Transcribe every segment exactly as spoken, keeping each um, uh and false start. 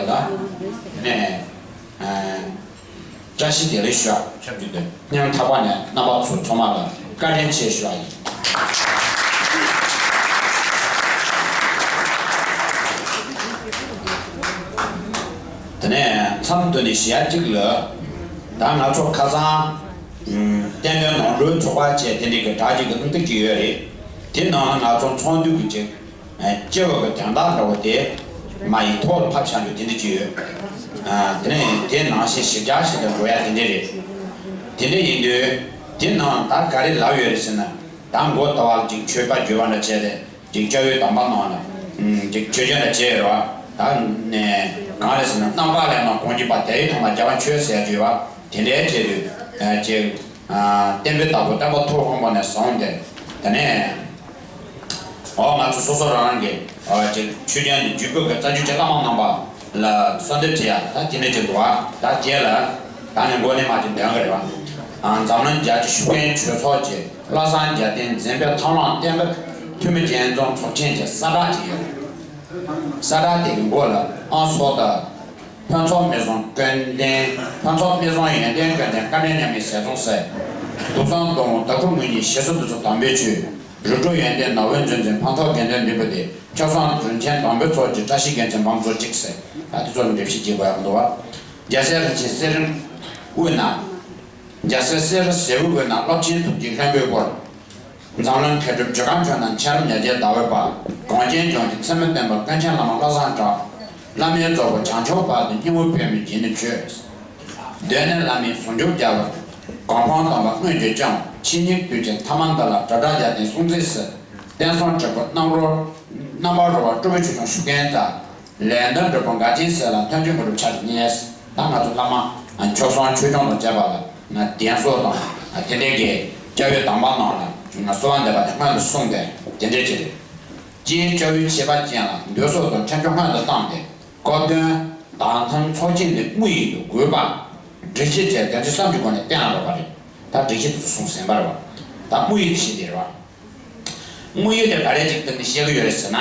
ལ་ནས་བཀྲ་ཤིས་བདེ་ལེགས་ཞུ་བ། ཁྱབ་ཀྱི་འདུག་སྙིང་ཐག་པ་ནས་རྣམ་པ་ཚོ་ཚང་མ་ལ་བཀའ་དྲིན་ཆེ་ཞུ་བ་ཡིན། དེ་ནས་མཚམས་འདི་ནས་ཞུ་ཡ་གཅིག་ལ། ད་ང་ཚོ་ཁ་སང་བསྟན་དོན་ནོར་འཁྲུལ་ཚོགས་པ་བཅས་དེ་འདྲའི་གི་གྲ་ཅིག་གི་སྣུམ་ཐིག་ཅིག་ཡོད་རེད། དེ་ནང་ལ་ང་ཚོ་ཚོགས་འདུ་གི་ཅིག་སྐྱེ་བ་གི་དོན་དག་འདྲ་བོ་དེ་མ་ཡི་ཐོག་ལ་ཕབ་བཞག་འདུག་དེ་འདྲ་ཅིག་ཡོད། དེ་ནས་དེ་ནང་བཞིན་ཞིབ་ཆ་ཞིག་ལ་འགྲོ་ཡ་དེ་འདྲ་རེད། དེ་འདྲ་ཡིན་དུས་དེ་ནང་ད་ག་རེ་ལབ་ཡོད་རེད་ཟེར་ན། ད་མགོ་ལྟ་བ་ཅིག་མཆོད་པ་བརྗོད་པ་འདྲ་བྱས་ཏེ། ཅིག་སྐྱབས་ཡུལ་དམ་པ་ནང་ལ། ཅིག་མཆོད་བརྗོད་འདྲ་བྱས་ཡོད་པ། ད་ནས་གང་རེད་ཟེར་ན། རྣམ་དཀར་ལས་རྣམས་གང་བགྱིས་པ། དེ་ཡི་མཐོང་ལ་རྒྱལ་བ་མཆོད་ཟེར་ཡ་ཅིག་ཡོད་པ། དེ་འདྲའི་ཆེད་དུ་ཅིག་བསྟན་པའི་བདག་པོ་སྟོན་པ་ཐུབ་དབང་པོ་ནས་བཟུང་སྟེ། དེ་ནས་འོ་ང་ཚོ་སོ་སོ་རང་རང་གི་ཅིག་མཆོད་བརྗོད་འདི་བརྒྱུད་སྐུལ་གྱི་རྩ་རྒྱུད་ཀྱི་བླ་མ་རྣམ་པ་ལ་གསོལ་འདེབས་བྱེད་ཡ་ད་དེ་འདྲ་ཅིག་འདུག་ཨ། ད་དེ་ལ་ད་ནི་མགོ་ནས་མར་ཅིག་འདོན་གི་རེད་བ། འཛམ་གླིང་རྒྱལ་སྤྱི་ཤུགས་ལྡན་ཆོས་ཚོགས་ཀྱི་བློ་བཟང་རྒྱལ་བསྟན་འཛིན་པའི་ཐབས་ལམ་བསྟན་པ་འཐུས་མི་རྒྱས་འཛོམས་ཚོགས་ཆེན་གྱི་གསལ་བསྒྲགས་ཅིག་ཡོད། གསལ་བསྒྲགས་དེ་གི་མགོ་ལ་ཨང་སོ་དང་། ཕུན་ཚོགས་མི་བཟང་ཀུན་ལྡན། ཕུན་ཚོགས་མི་བཟང་ཡོན་ཏན་ཀུན་ལྡན་བཀའ་དྲིན་མཉམ་མེད་ཟས་གཙང་སྲས། དུག་གཙང་སྡོང་བོ་དྭ་ཕྲུག་དངོས་གཉེན་ཞེ་སུ་འདི་ཚོ་དམ་པའི་ཆོས། རི་ཁྲོད་ཡོན་ཏན་ནག་པོའི་མཛོད་འཛིན་ཕན་ཐོགས་དགེ་འདུན་འདུས་པ་སྟེ། ཆོས་བཟང་དྲིན་ཆེན་དམ་པའི་ཚོགས་ཀྱི་བཀྲ་ཤིས་རྒྱལ་མཚན་འབངས་ཚོགས་གཅིག་ཟེར། ད་དེ་ཚོ་ལ་འགྲེལ་བཤད་བྱེད་དགོས་ཡག་འདུག་བ། རྒྱལ་སྲས་རིན་ཆེན་གསེར་དབུས་ན། རྒྱལ་སྲས་གསེར་ཟེའུ་འོད་ནང་སློབ་ཆེན་ཐུགས་ཀྱི་ལྷུན་པོའི་སྐོར། འཛམ་གླིང་མཁས་གྲུབ་ཇོ་ཁང་ཁྱོན་ནས་འཆར་ཉ་རྒྱལ་ཟླ་བའི་བར། གངས་ཅན་ལྗོངས་ཀྱི་ཚད་མེད་བསྟན་པ་ཀུན་མཁྱེན་བླ་མ་བློ་བཟང་གྲགས། བླ་མའི་གཙོ་བོ་བྱང་ཆུབ་བར་དུ་སྙིང་པོ་ཕན་མི་བགྱིད་ནི་ཆོས། གདོད་ནས་བླ་མའི་ཟུང་འཇུག་རྒྱལ་བ། གོ་འཕང་དམ་པ་མངོན་གྱུར་ཀྱང་། ཕྱི་ཉིན་དུས་ཀྱི་ཐ་མ་འདི་ལ། སྒྲ་གྲགས་རྒྱལ་བསྟན་སྲུང་མཛད་ཟེར། བསྟན་སྲུང་དྲིལ་བུ་རྣམ་རོལ། རྣམ་པར་རོལ་པ་སྤྲུལ་པའི་ཆོས་སྐྱོང་ཤུགས་ལྡན་རྩལ། ལས་འདི་འབྲས་བུ་འགལ་ཅན་ཟེར་ལ། མཐུན་འཇུག་མི་འགྲུབ་ཆ་རེ་རྙེད། ད་ང་ཚོ་བླ་མ་མཆོག་གསུམ་ཆོས་སྐྱོང་དང་བཅས་པ་ལ་གདན་སོགས་དང་དེ་འདྲའི་གི་སྐྱབས་ཡུལ་དམ་པ་རྣམས་ལ་གསོལ་བ་འདེབས་པ་དེ་སྔོན་དུ་གསུངས་ཏེ་དེ་འདྲའི་ཅིག་སྤྱིའི་སྐྱབས་ཡུལ་ཆེ་བ་ཅན་ལ་འདུན་སོགས་དང་མཐུན་འཇུག་སྔོན་དུ་བཏང་སྟེ། སྐུ་མདུན་བདག་མཐུན་ཚོགས་ཆེན་འདི་དམིགས་ཡུལ་དུ་དགོས་པ། སྒྲིག་གཞི་བཅས་དོན་ཚན་གསུམ་གྱི་སྒོ་ནས་གཏན་ལ་ཕབ་པ་རེད། ད་སྒྲིག་གཞི་དེ་ཚོ་གསུངས་ཟིན་པ་རེད་བ། ད་དམིགས་ཡུལ་དེ་ཞིག་དེ་རེད་བ། དམིགས་ཡུལ་དེ་ག་རེ་ཅིག་སྟེང་ནས་བཤད་ཀྱི་ཡོད་རེད་ཟེར་ན།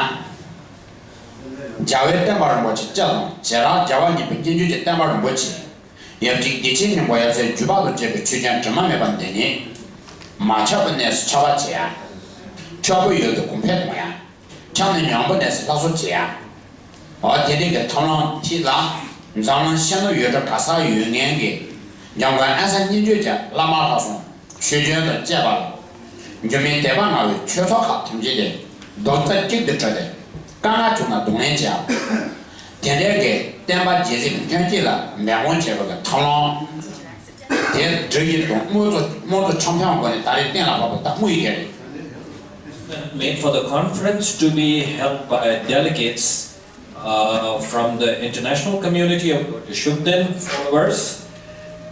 རྒྱལ་བའི་བསྟན་པ་རིན་པོ་ཆེ་སྤྱི་དང་། རྗེ་རང་རྒྱལ་བ་གཉིས་པོའི་སྙན་བརྒྱུད་ཀྱི་བསྟན་པ་རིན་པོ་ཆེ། ཡབ་གཅིག་བདེ་ཆེན་སྙིང་པོ་ཡབ་སྲས་བརྒྱུད་པ་དང་བཅས་པའི་ཆོས་ཀྱང་དྲི་མ་མེད་པ་འདི་ཉིད། མ་ཁྱབ་པའི་གནས་སུ་ཁྱབ་པར་བྱེད་ཡ། ཁྱབ་པའི་ཡུལ་དུ་གོང་འཕེལ་གཏོང་ཡ། ཁྱབ་ནས་ཉམས་པའི་གནས་སུ་སླར་གསོ་བྱེད་ཡ། འོ་དེ་འདྲའི་གི་ཐབས་ལམ་ཐིག་ལ། འཛམ་གླིང་ཤར་ནུབ་ཡུལ་གྲུ་ག་སར་ཡོད་མཁན་གྱི་འཇམ་མགོན་ཨེ་ས་སྙན་བརྒྱུད་ཀྱི་བླ་མ་ལྷག་བསམ་ཆོས་རྒྱུན་དང་བཅས་པ་ལ། འགྱུར་མེད་དད་པ་མངའ་བའི་ཆོས་ཚོགས་ཁག་ཐམས་ཅད་དེ་རྡོག་རྩ་གཅིག་ཏུ་གྲུབ་སྟེ། དཀའ་ངལ་བྱུང་ན་གདོང་ལེན་བྱེད་ཡ། དེ་འདྲའི་གི་བསྟན་པ་རྒྱལ་སྲིད་ཀྱི་མཐུན་རྐྱེན་ལ་འབད་འབུངས་བྱེད་པ་གི་ཐབས་ལམ། དེ་སྒྲིག་གཞི་དང་དམངས་གཙོ་དམངས་གཙོ་འཆམ་འཆམ་སྒོ་ནས་ད་རེས་གཏན་ལ་ཕབ་པ་ད་དམིགས་ཡུལ་དེ་རེད། Made for the conference to be held by delegates uh, from the international community of Shugden followers,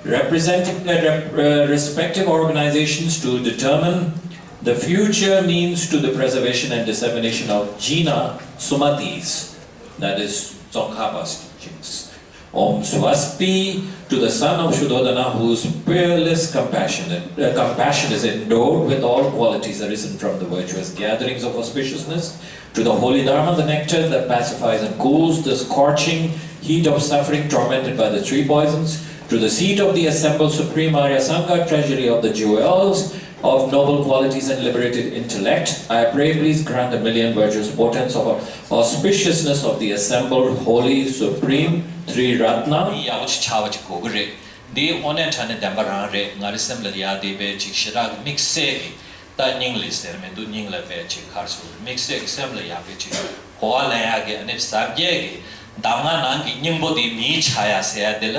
representing the rep- uh, respective organizations to determine the future means to the preservation and dissemination of Jina Sumatis, that is, Tsongkhapa teachings. Om Swasti to the son of Shuddhodana, whose peerless compassion, uh, compassion is endowed with all qualities arisen from the virtuous gatherings of auspiciousness, to the holy Dharma, the nectar that pacifies and cools the scorching heat of suffering tormented by the three poisons, to the seat of the assembled Supreme Arya Sangha, treasury of the jewels, of noble qualities and liberated intellect, I pray please grant a million virtuous portents of auspiciousness of the assembled holy supreme Three Ratna. ཡག་པོ་ཅིག་ཆགས་པ་ཅིག་དགོས་ཀྱི་རེད། འདི་དངོས་གནས་དྲང་གནས་བདེན་པ་རང་རེད། ང་རའི་སེམས་ལ་ཡ་དེ་བས་ཅིག་ཞེ་དྲག་གི་དམིགས་བསལ་གྱི་ད་སྙིང་ལ་ཟེར་མི་འདུག་སྙིང་ལ་བས་ཅིག་གར་སོང་དམིགས་བསལ་གྱི་སེམས་ལ་ཡག་པོ་ཅིག་གོ་བ་ལེན་ཡག་གི་ཨ་ནི་ཟབ་རྒྱས་ཀྱི་གདམས་ངག་ནང་གི་སྙིང་པོ་དེ་མིའི་ཆ་ཡ་ཟེར་ཡ་དེ་ལ།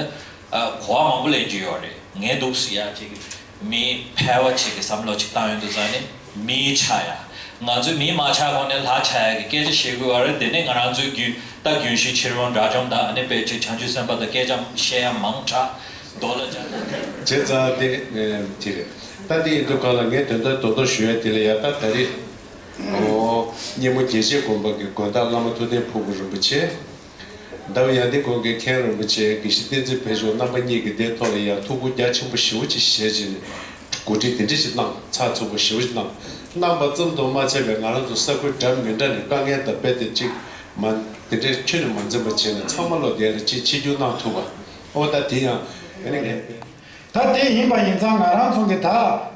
ཨ། གོ་བ་མང་པོ་ལེན་རྒྱུ་ཡོད་རེད། ངས་འདུག་སེ་ཡ་ཅིག་མི་ཕལ་བ་ཅིག་གི་བསམ་བློ་ཅིག་བཏང་ཡོང་དུས་ཙང་ནས་མིའི་ཆ་ཡ། ང་ཚོས་མི་མ་ཆགས་གོང་ནས་ལྷ་ཆགས་ཡ་གི་སྐད་ཆ་བཤད་དགོས་པ་རེད། དེ་ནས་ང་རང་ཚོའི་རྒྱུན་ད་རྒྱུན་ཞིག་ཕྱིར་འོང་དགྲ་བཅོམ་དང་ཨ་ནི་དཔེ་ཆ་བྱང་ཆུབ་སེམས་དཔའ་དང་སྐད་ཆ་བཤད་ཡ་མང་དྲགས་རྡོ་ལ་ཅག་བྱས་ཙང་དེ་དེ་རེད། ད་དེ་ཡིན་དུས་གང་ལ་ངས་དོན་དག་རྡོག་རྡོག་ཞུ་ཡ་དེ་ལ་ཡ་ད་ད་རེས་ཨོ་སྙེ་མོ་རྒྱལ་བྱེད་དགོན་པ་གི་དགོན་བདག་བླ་མ་ཐུབ་བསྟན་ཕུར་བུ་རིན་པོ་ཆེ། ཟླ་བ་ཡང་ལྡན་ཁོང་གིས་མཁན་རིན་པོ་ཆེ་དགེ་བཤེས་བསྟན་འཛིན་ཕུན་ཚོགས་རྣམ་པ་གཉིས་ཀྱི་དེའི་ཐོག་ལ་ཡང་ཐུགས་ཁུར་རྒྱ་ཆེན་པོ་ཞེ་པོ་ཅིག་བཞེས་བྱས་ནས་གོ་སྒྲིག་དེ་འདྲ་ཞིག་གནང་། ཚགས་ཚུད་པོ་ཞེ་པོ་ཅིག་གནང་། གནང་བ་ཙམ་དུ་མ་ཚད་པའི་ང་རང་ཚོ་ས་ཁུལ་འདྲ་མི་འདྲ་ནས་དཀའ་ངལ་དང་རྦད་དེ་ཅིག་ མ། དེ་འདྲའི་ཆོས་ནི་མ་འཛིན་པ་བྱས་ནས་ཚང་མ་ལོ་དེ་ལ་ཅིག་ཆིབས་བསྒྱུར་གནང་ཐུབ་པ། ཨོ་ད་དེ་ཡང་ཨ་ནི་ངས། ད་དེ་ཡིན་པ་ཡིན་ཙང་ང་རང་ཚོ་གི་ད་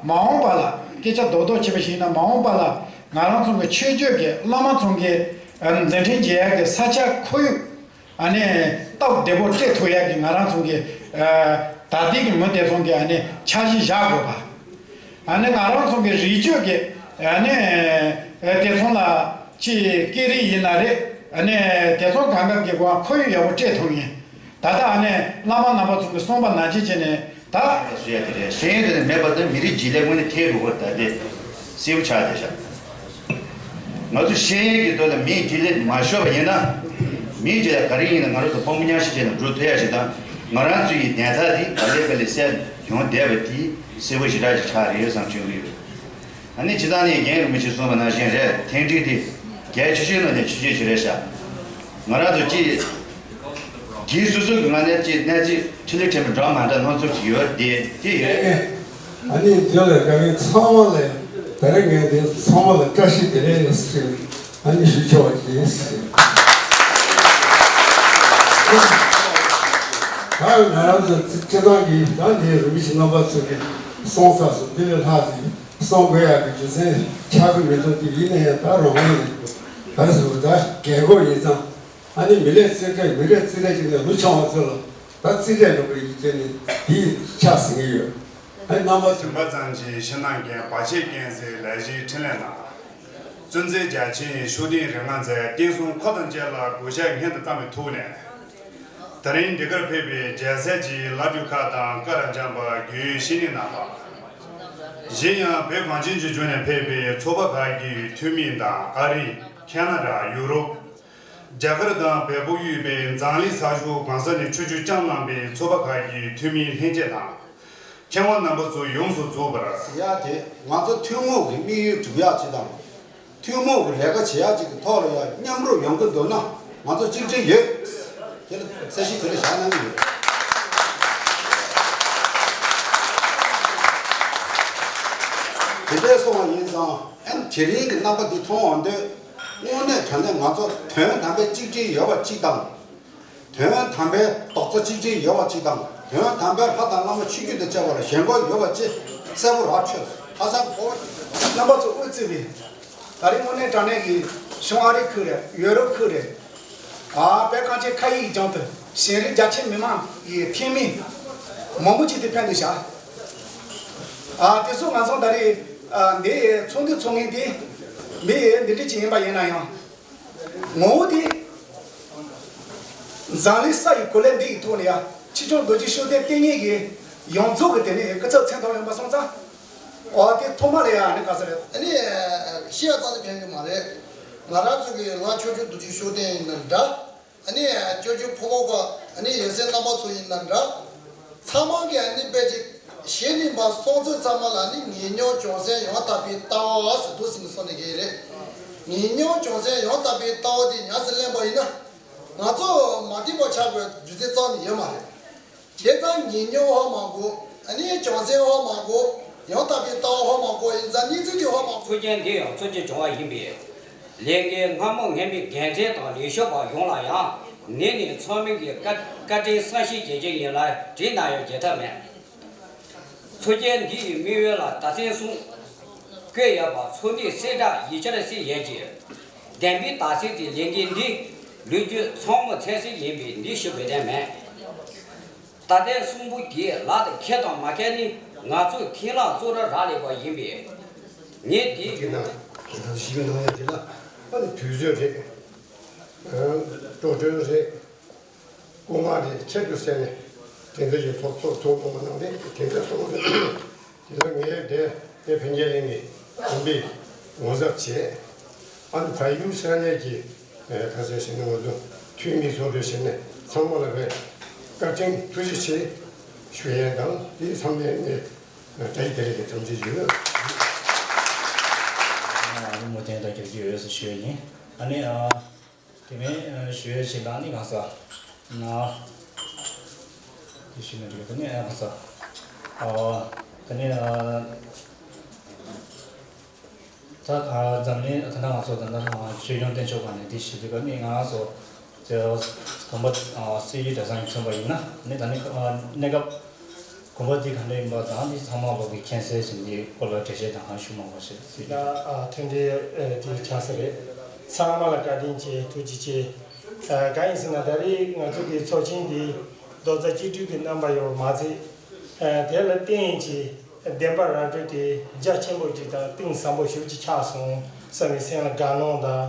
མ་འོངས་པ་ལ་སྐད་ཆ་རྡོག་རྡོག་བྱས་པ་ཞིག་ཡིན་ན་མ་འོངས་པ་ལ་ང་རང་ཚོ་གི་ཆོས་བརྒྱུད་ཀྱི་བླ་མ་ཚོ་གི་མཛད་འཕྲིན་རྒྱས་ཡག་གི་ས་ཆ་ཁོར་ཡུག་ཨ་ནི་སྟབས་བདེ་པོ་སྤྲད་ཐུབ་ཡག་གི་ང་རང་ཚོ་གི་ད་ལྟའི་གི་མི་དེ་ཚོ་གི་ཨ་ནི་འཆར་གཞི་བཞག་དགོས་པ། ཨ་ནི་ང་རང་ཚོ་གི་རིགས་རྒྱུད་ཀྱི་ཨ་ནི་དེ་ཚོ་ལ་ཅིག་སྐད་རིགས་ཡིན་ན་རེད། ཨ་ནི་དེ་ཚོ་གང་ག་གི་སྒོ་ཁོར་ཡུག་ཡག་པོ་སྤྲད་ཐུབ་ཡིན། ད་ལྟ་ཨ་ནི་བླ་མ་རྣམ་པ་ཚོ་གི་གསུངས་པ་ནང་བཞིན་བྱས་ནས་ད། ཤེས་ཡོན་དེ་རེད། ཤེས་ཡོན་དེ་ནི་མེད་པ་དང་མི་རིགས་རྗེས་ལུས་དངོས་གནས་ཐལ་འགྲོ་གི་ད་ལྟ་གསལ་པོ་ཆགས་བསྡད་ཤག་ང་ཚོ་ཤེས་ཡོན་གྱི་ཐོག་ལ་མིའི་རྗེས་ལུས་མ་ཤོར་བ་ཡིན་ན། མིའི་རྗེས་ལ་ག་རེ་ཡིན་ན་ང་རང་ཚོ་དཔང་པོ་མཉམ་བཞག་བྱས་ནས་འགྲོ་ཐུབ་ཡ་ཞིག་དང་། ང་རང་ཚོ་ཡི་གདན་ས་དེ་ག་ལེ་ག་ལེ་གསལ་ཡོང་བསྡད་པ་དེ་གསལ་པོ་ཞེ་དྲག་ཅིག་ཆགས་རེད་བསམ་བྱུང་གི་ཡོད། ཨ་ནི་སྤྱིར་བཏང་ནས་རྒན་རིན་པོ་ཆེས་གསུངས་པ་ནང་བཞིན་རེད། མཐུན་སྒྲིལ་དེ་གལ་ཆེ་ཤོས་ནང་ནས་ཆེ་ཤོས་ཤིག་རེད་ཤག་ང་རང་ཚོ་ཅིག་སྒེར་སོ་སོ་གི་ངོས་ནས་ཅིག་གནས་ཚུལ་འཕྲིན་ལས་ཕྲན་བུ་འདྲ་མ་འདྲ་སྣ་ཚོགས་ཤིག་ཡོད་དེ་དེ་ཡོད། ཨ་ནི་དེ་ལ་དགའ་མཁན་ཚང་མ་ལ་ད་རེས་ངས་དེ་ཚང་མ་ལ་བཀྲ་ཤིས་བདེ་ལེགས་ཟེར་ཨ་ནི་ཞུ་ཆོག་པ་ཅིག་ཡིན། ད་ང་རང་ཚོ་སྤྱི་བཏང་གི་ད་འདི་རིན་པོ་ཆེ་རྣམ་པ་ཚོ་གི་གསུང་ས་སུ་འདི་ལས་ལྷག་ཅིག་གསུང་དགོས་ཡག་གི་རྒྱུ་མཚན་ཆགས་ཀྱི་མི་འདུག་དེ་ཡིན་ན་ཡང་ད་རང་དབང་ཡིན། ག་རེ་ཟེར་བ་ད་རྒན་གོག་ཡིན་ཙང་ཨ་ནི་མི་ལས་རྩེ་གྲས་མི་ལས་རྩེ་གྲས་ཅིག་ནས་ལུ་ཆང་བ་ཚོ་ལ་ད་རྩེ་གྲས་འགྲོ་གི་ཡིན་ཟེར་ནས་དེ་ཆགས་ཟིན་གྱི་ཡོད། ཨ་ནི་རྣམ་པ་ཚོ་ཟིན་པ་ཙམ་གྱིས་ཕྱི་ནང་འགལ་བར་ཆད་ཀུན་སེལ་ལས་བཞིའི་འཕྲིན་ལས་གནང་། གཙོ་འཛིན་རྒྱ་ཆེན་ཤུགས་ལྡན་རིགས་ལྔ་མཛད་བསྟན་སྲུང་འཁོར་དང་བཅས་ལ་གུས་ཕྱག་སྔོན་དུ་བཏང་བའི་ཐུགས་ནས། ད་རིང་འདི་གར་ཕེབས་པའི་རྒྱལ་སྲས་ཀྱི་བླ་སྤྲུལ་ཁག་དང་བཀའ་དྲིན་ཅན་པ་དགེ་བའི་བཤེས་གཉེན་རྣམ་པ། གཞན་ཡང་བོད་གངས་ཅན་གྱི་ལྗོངས་ནས་ཕེབས་པའི་ཚོགས་པ་ཁག་གི་འཐུས་མི་དང་ཨ་རི། ཁེ་ན་ཌ། ཡུ་རོབ། རྒྱ་གར་དང་བལ་པོ་དབུས་པའི་འཛམ་གླིང་ས་ཕྱོགས་གང་ས་ནས་ཆོས་བརྒྱུད་བསྐྱངས་གནང་པའི་ཚོགས་པ་ཁག་གི་འཐུས་མི་ལྷན་རྒྱས་དང་། མཁས་དབང་རྣམ་པ་ཚོ་ཡོངས་སུ་རྫོགས་པར། ཟེར་ཡག་དེ་ང་ཚོ་ཐུན་མོང་གི་དམིགས་ཡུལ་སྒྲུབ་ཡག་ཅིག་དང་། ཐུན་མོང་གི་ལས་ཀ་བྱེད་ཡག་ཅིག་གི་ཐོག་ལ་ཡང་མཉམ་རུབ་ཡོང་གི་འདུག་ན་ང་ཚོ་གཅིག་སྒྲིལ་ཡོད། དེ་ལ་གསལ་བཤད་དེ་ལ་བཞག་གནང་གི་ཡོད། དེ་འདྲའི་སོང་བ་ཡིན་ཙང་ཨ་ནི་དེ་རིང་གི་རྣམ་པ་འདི་མཐོང་འོང་དུས་དངོས་གནས་དྲང་གནས་ང་ཚོ་དོན་དམ་པའི་གཅིག་སྒྲིལ་ཡོད་པ་གཅིག་དང་། དོན་དམ་པའི་རྡོག་རྩ་གཅིག་སྒྲིལ་ཡོད་པ་གཅིག་དང་། དོན་དམ་པའི་ལྷ་དང་བླ་མ་ཆོས་བརྒྱུད་དང་བཅས་པ་ལ་ཞེན་ཁོག་ཡོད་པ་གཅིག་གསལ་པོ་ར་འཕྲོད་སོང་། ཧ་ཅང་གོ་བ། རྣམ་པ་ཚོ་དབུ་བརྩི་བའི། ད་རེས་དངོས་གནས་དྲང་གནས་ཀྱི་བྱང་ཨ་རི་ཁུལ་རེད། ཡོ་རོབ་ཁུལ་རེད། ཨ་བོད་གངས་ཅན་ཁ་ཡིག་ལྗོངས་དུ་གཞན་རིགས་རྒྱ་ཆེ་མི་མང་གི་འཐུས་མི་མང་པོ་ཅིག་དེ་ཕན་འདུག་ཤག་ཨ་དེ་ཚོ་ང་ཚོ་ད་རེས་ཨ་འདི་ཚོགས་འདུ་ཚོགས་མཁན་དེ་མི་འདི་འདྲ་ཅིག་ཡིན་པ་ཡིན་ན་ཡང་། ངོ་བོ་དེ། འཛམ་གླིང་ས་ཡི་གོ་ལ་འདི་ཡི་ཐོག་ནས་ཡ་ཆེ་ཆུང་རྡོ་རྗེ་ཤུགས་ལྡན་བསྟེན་མཁན་གྱི་ཡོངས་རྫོགས་ཀྱི་དེ་ནས་སྐུ་ཚབ་མཚན་ཐོག་ཡོང་པ་སོང་ཙང་། འོ་དེ་ཐོག་མ་ལ་ཡ་ནི་ག་ས་རེད། ཨ་ནི་ཤེས་ཡ་རྩ་ནས་ཕན་གྱི་མ་རེད། ང་རང་ཚོ་གི་ལ་ཆོས་རྒྱུད་རྡོ་རྗེ་ཤུགས་ལྡན་ཡིན་ན་འདྲ། ཨ་ནི་ཅོ་ཅོ་ཕོ་མོ་པ་ཨ་ནི་ཡོད་སའི་རྣམ་པ་ཚོ་ཡིན་ན་འདྲ། ཚང་མ་གི་ཨ་ནི་དཔེ་ཅིག་གཞི་རིམ་པ་སོང་ཚོད་ཚང་མ་ལ་ནི་ཉེ་ཉོན་བྱང་སེམས་ཡང་དག་པའི་ལྟ་བ་ཟེར་འདུག་ཟིན་སོང་ནས་གི་རེད། ཉེ་ཉོན་བྱང་སེམས་ཡང་དག་པའི་ལྟ་བ་དེ་ཉམས་སུ་ལེན་པ་ཡིན་ན། ང་ཚོ་མ་བདེན་པ་ཆགས་པའི་རྒྱུ་མཚན་རྩ་ནས་ཡོད་མ་རེད། བྱས་ཙང་ཉེ་ཉོན་ཧ་མ་གོ་ཨ་ནི་བྱང་སེམས་ཧ་མ་གོ་ཡང་དག་པའི་ལྟ་བ་ཧ་མ་གོ་ཡིན་ཙང་གནས་ཚུལ་དེ་ཧ་མ་གོ་ཚོགས་ཆེན་འདི་ཡང་ཚོགས་ཆེན་བྱུང་བ་ཡིན་པས། ལས་འགན་སྔ་མོ་ངེས་པའི་འགན་འཛིན་དང་ལས་ཞུགས་པ་ཡོངས་ལ་ཡང་ངེད་ནས་ཚང་མས་ཀྱི་བཀའ་བཀའ་དྲིན་བསམ་ཤེས་བྱེད་ཀྱི་ཡིན་ལ་དྲིས་ན་ཡང་བརྗེད་ཐབས་མེད། ཚོགས་ཆེན་འདི་ཡི་དམིགས་ཡུལ་ལ་ད་ཚན་གསུམ་བཀོད་ཡོད་པ་ཚོགས་འདུའི་གསལ་བསྒྲགས་ཡིག་ཆར་གསལ་ཡོད་ཀྱི། བདེན་པའི་ད་ཚན་གྱི་ལས་འགན་འདི་ལོ་རྒྱུས་ཚང་མ་ཚད་གསལ་ཡིན་པས་འདི་ཞུ་དགོས་དོན་མེད། ད་ལྟའི་གསུང་འབུམ་དེ་ལག་ཏུ་འཁྱེར་དང་མ་འཁྱེར་ནི་ང་ཚོའི་མཐུན་ལམ་བཙུགས་ར་རག་ལས་པ་ཡིན་པས། ངས་དེའི་དེ་ན་ཞིབ་གནང་ཡ་དེ་ལ་ཨ་ནི་དུས་ཚོད་རེད། སྤྲོ་སྐྱོན་རེད། སྐུ་ངལ་རེད་ཆེད་དུ་བསལ་ནས་དེ་འདྲ་ཡི་ཚོགས་ཚོགས་གཏོང་བ་གནང་རེད་དེ་འདྲ་སོང་རེད། དེ་ལ་ངས་དེ་དེ་ཕན་ཆད་ལེན་ནས་དགོན་པའི་ངོ་ཚབ་བྱས། ཨ་ནི་བལ་ཡུལ་ས་གནས་ཀྱི་ཁ་ཟས་ཞིག་ནས་ང་ཚོ་འཐུས་མི་ཚོ་ལས་བྱས་ནས་ཚང་མ་ལ་བས་བཀའ་དྲིན་ཐུགས་རྗེ་ཆེ་ཞུ་ཡས་དང་དེ་ཚང་མས་ངས་བཀྲ་ཤིས་བདེ་ལེགས་ཀྱི་འཚམས་འདྲི་ཞུ། ཨ་ནི་མོ་དན་དང་རྒྱབ་ཀྱི་འོས་སུ་ཞུ་ཡས་ཡིན། ཨ་ནི་ཨ། དེ་མིན་ཞུ་ཡས་ཞིག་ལ་ནི་གང་ཟག་ན། དེ་ཞུ་ན་འགྲིག་གི་དེ་ནི་གང་ཟག་ཨ། དེ་ནི་ཨ། ད་ཨ་འཛམ་གླིང་ད་ལྟ་ང་ཚོ་ད་ལྟ་ཨ་ཆོས་སྐྱོང་བསྟེན་ཆོག་པ་ནས་འདི་བྱེད་དུས་ཀ་ནི་ང་རང་ཚོ་དེ་དགོན་པ་ཨ་སྲིད་ཡུལ་གྲྭ་ཚང་ཡིན་མཚོན་པ་ཡིན་ན་ནི་ད་ནི་ཨ་གནས་སྐབས་དགོན་པ་འདི་ག་འདྲ་ཡིན་པ་དང་འདི་ཚང་མ་ལོག་གི་མཁྱེན་གསལ་ཞིག་འདི་སྐོར་ལ་འགྲེལ་བཤད་དང་གང་ཞུ་མང་པོ་ཞིག་སྲིད་ཡུལ། ད་ཨ་ཐུན་འདི་ཨ་འདི་ཆགས་ས་རེད། ཚང་མ་ལ་བཀའ་དྲིན་ཆེ། ཐུགས་རྗེ་ཆེ། ཨ་གང་ཡིན་ཟེར་ན་ད་རེས་ང་ཚོ་གི་ཚོགས་ཆེན་འདི་རྡོག་རྩ་གཅིག་སྒྲིལ་གྱི་རྣམ་པ་ཡོད་པ་མ་ཚད་ཨ་དེ་ལ་བརྟེན་གྱི་བདེན་པ་ར་སྤྲོད་དེ་རྒྱ་ཆེན་པོ་ཅིག་དང་གཏིང་ཟབ་པོ་ཞིག་ཅིག་ཆགས་སོང་བསམ་པའི་སེམས་ལ་དགའ་སྣང་དང་